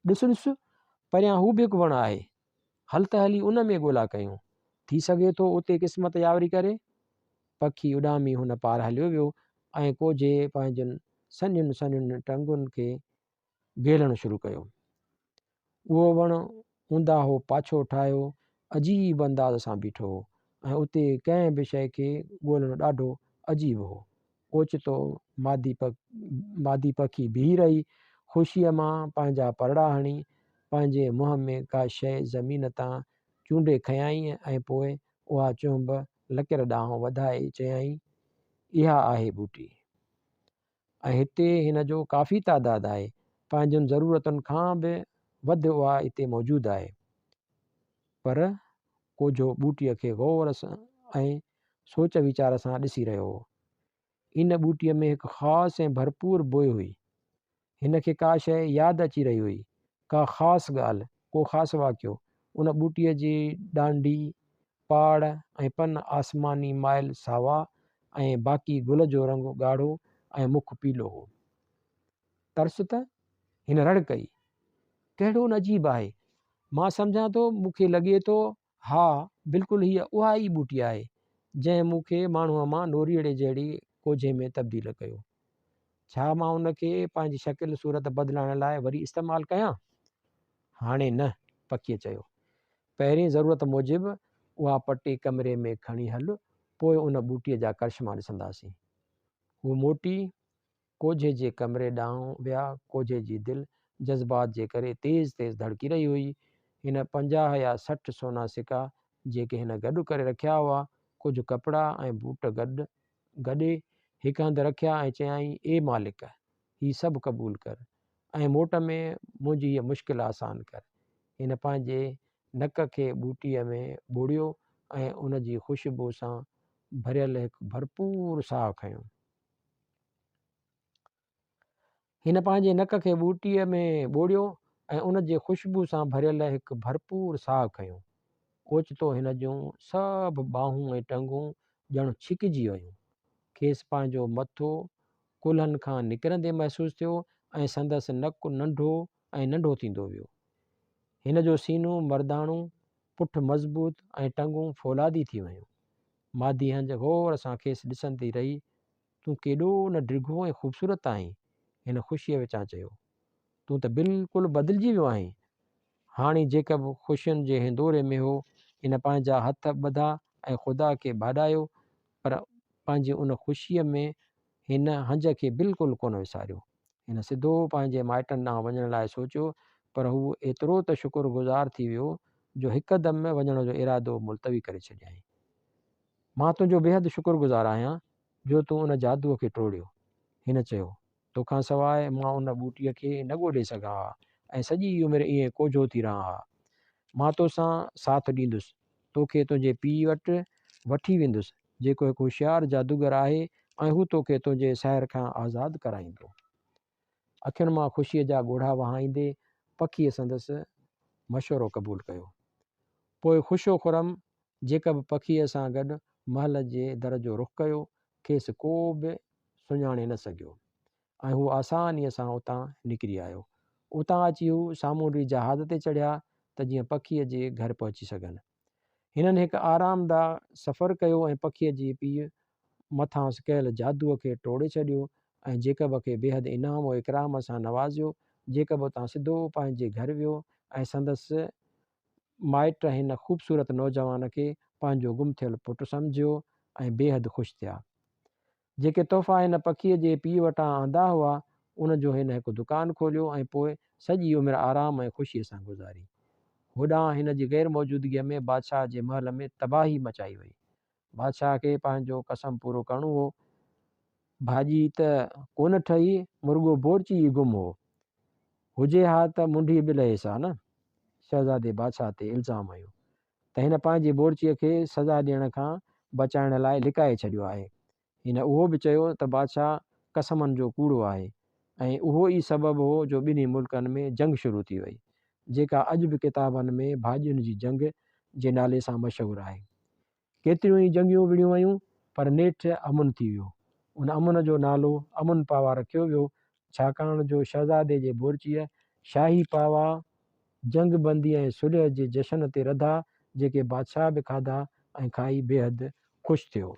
ڏس ڏس، پريان هو به هڪ وڻ آهي. هل ته هلي ان ۾ ڳولا ڪيون. ٿي سگهي ٿو اتي قسمت ياوري ڪري. پکي اڏامي هن پار هليو ويو ۽ ڪوجهي پنهنجن سنهين سنهين ٽنگن کي گهيلڻ شروع ڪيو. اهو وڻ اونداهو پاڇو ٺاهيو عجيب انداز سان بيٺو هو ۽ اتي ڪنهن به شيء کي ڳولڻ ڏاڍو عجيب هو. اوچتو مادي پکي بيهي رهي، خوشيء مان پنهنجا پرڙا هڻي، پنهنجي منهن ۾ ڪا شيء زمين تان چونڊي کنيائين ۽ پوء اها چهنب لڪير ڏانهن وڌائي چيائين، اها آهي ٻوٽي. ۽ هتي هن جو ڪافي تعداد آهي، پنهنجن ضرورتن کان به وڌ اها هتي موجود آهي. پر ڪوجهو ٻوٽيء کي غور ۽ سوچ ويچار سان ڏسي رهيو هو. ان ٻوٽيء ۾ هڪ خاص ۽ ڀرپور بوء هئي. هن کي ڪا شيء ياد اچي رهي هئي، ڪا خاص ڳالهه، ڪو خاص واقعو. ان ٻوٽيء جي ڏانڊي پاڙ ۽ پن آسماني مائل ساوا ۽ باقي گل جو رنگ ڳاڙهو ۽ مک پيلو هو. ترس ته! هن رڙ ڪئي. ڪهڙو نه عجيب آهي. مان سمجهان ٿو، مون کي لڳي ٿو، ها، بلڪل هيء اها ئي ٻوٽي آهي، جنهن مون کي ماڻهوء مان نوريئڙي جهڙي ڪوجهي ۾ تبديل ڪيو. ڇا مان ان کي پنهنجي شڪل صورت بدلائڻ لاء وري استعمال ڪيان؟ هاڻي نه، پکيء چيو. پهرين ضرورت موجب اها پٽي ڪمري ۾ کڻي هل، پوء ان ٻوٽيء جا ڪرشما ڏسنداسين. هو موٽي ڪوجهي جي ڪمري ڏانهن ويا. ڪوجهي جي دل جذبات جي ڪري تيز تيز ڌڙڪي رهي هئي. هن 50 يا 60 سونا سڪا، جيڪي هن گڏ ڪري رکيا هئا، ڪجهه ڪپڙا ۽ بوٽ گڏ گڏي هڪ هنڌ رکيا ۽ چيائين، اي مالڪ! هي سڀ قبول ڪر ۽ موٽ ۾ منهنجي هيء مشڪل آسان ڪر. هن پنهنجي نڪ کي ٻوٽيء ۾ ٻوڙيو ۽ ان جي خوشبوء سان ڀريل هڪ ڀرپور ساهه کنيو. هن پنهنجي نڪ کي ٻوٽيء ۾ ٻوڙيو ۽ ان جي خوشبوء سان ڀريل هڪ ڀرپور ساهه کنيو. اوچتو هن جون سڀ ٻانهون ۽ ٽنگون ڄڻ ڇڪجي ويون. کيس پنهنجو مٿو ڪلهن کان نڪرندي محسوس ٿيو ۽ سندس نڪ ننڍو ۽ ننڍو ٿيندو ويو. هن جو سينو مرداڻو، پٺ مضبوط ۽ ٽنگون فولادي ٿي ويون. مادي هنج غور سان کيس ڏسندي رهي. تون ڪيڏو نه ڊگهو ۽ خوبصورت آهين، هن خوشيء وچان چيو. تون ته بلڪل بدلجي ويو آهين. هاڻي جيڪب خوشين جي هندوري ۾ هو. هن پنهنجا هٿ ٻڌا ۽ خدا کي ٻاڏايو، پر پنهنجي ان خوشيء ۾ هن هنج کي بلڪل ڪونه وساريو. هن سڌو پنهنجي مائٽن ڏانهن وڃڻ لاء سوچيو، پر هو ايترو ته شڪر گذار ٿي ويو جو هڪدم وڃڻ جو ارادو ملتوي ڪري ڇڏيائين. مان تنهنجو بيحد شڪر گذار آهيان جو تون ان جادوء کي ٽوڙيو. هن چيو. توکان سواء مان ان ٻوٽيء کي نه ڳولي سگهان ها ۽ سڄي عمر ائين ڪوجهو ٿي رهان ها. مان توسان ساٿ ڏيندس. توکي تنهنجي پيء وٽ وٺي ويندس، جيڪو هڪ هوشيار جادوگر آهي ۽ هو توکي تنهنجي سحر کان آزاد ڪرائيندو. اکين مان خوشيء جا ڳوڙها وهائيندي پکيء سندس مشورو قبول ڪيو. پوء خوش و خرم جيڪب پکيء سان گڏ محل جي در جو رخ ڪيو، کيس ڪو به سڃاڻي نه سگهيو ۽ هو آسانيء سان اتان نڪري آيو. اتان اچي هو سامونڊي جهاز تي چڙهيا ته جيئن پکيء جي گهر پهچي سگهن. هنن هڪ آرامده سفر ڪيو ۽ پکيء جي پيء مٿانئس ڪيل جادوء کي ٽوڙي ڇڏيو ۽ جيڪب کي بيحد انعام و اڪرام سان نوازيو. جيڪب اتان سڌو پنهنجي گهر ويو ۽ سندس مائٽ هن خوبصورت نوجوان کي پنهنجو گم ٿيل پٽ سمجهيو ۽ بيحد خوش ٿيا. جيڪي تحفا هن پکيء جي پيء وٽان آندا هئا، ان جو هن هڪ دڪان کوليو ۽ پوء سڄي عمر آرام ۽ خوشيء سان گذاري. هوڏانهن هن جي غير موجودگيء ۾ بادشاهه جي محل ۾ تباهي مچائي وئي. بادشاهه کي پنهنجو قسم پورو ڪرڻو هو. ڀاڄي ته ڪونه ٺهي، مرڳو بورچي ئي گم هو. هجي ها ته منڍي به لهيس ها نه؟ شهزادي بادشاهه تي الزام هنيو ته هن پنهنجي بورچيء کي سزا ڏيڻ کان بچائڻ لاء لڪائي ڇڏيو آهي. هن اهو به چيو ته بادشاهه قسمن جو ڪوڙو آهي ۽ اهو ئي سبب هو جو ٻنهي ملڪن ۾ جنگ شروع ٿي وئي، جيڪا اڄ به ڪتابن ۾ ڀاڄين جي جنگ جي نالي سان مشهور آهي. ڪيتريون ئي جنگيون وڙهيون ويون پر نيٺ امن ٿي ويو. ان امن جو نالو امن پاوا رکيو ويو، ڇاڪاڻ جو شهزادي جي بورچيء شاهي پاوا جنگ بندي ۽ صلح جي جشن تي رڌا، جيڪي بادشاهه به کاڌا ۽ کائي بيحد خوش ٿيو.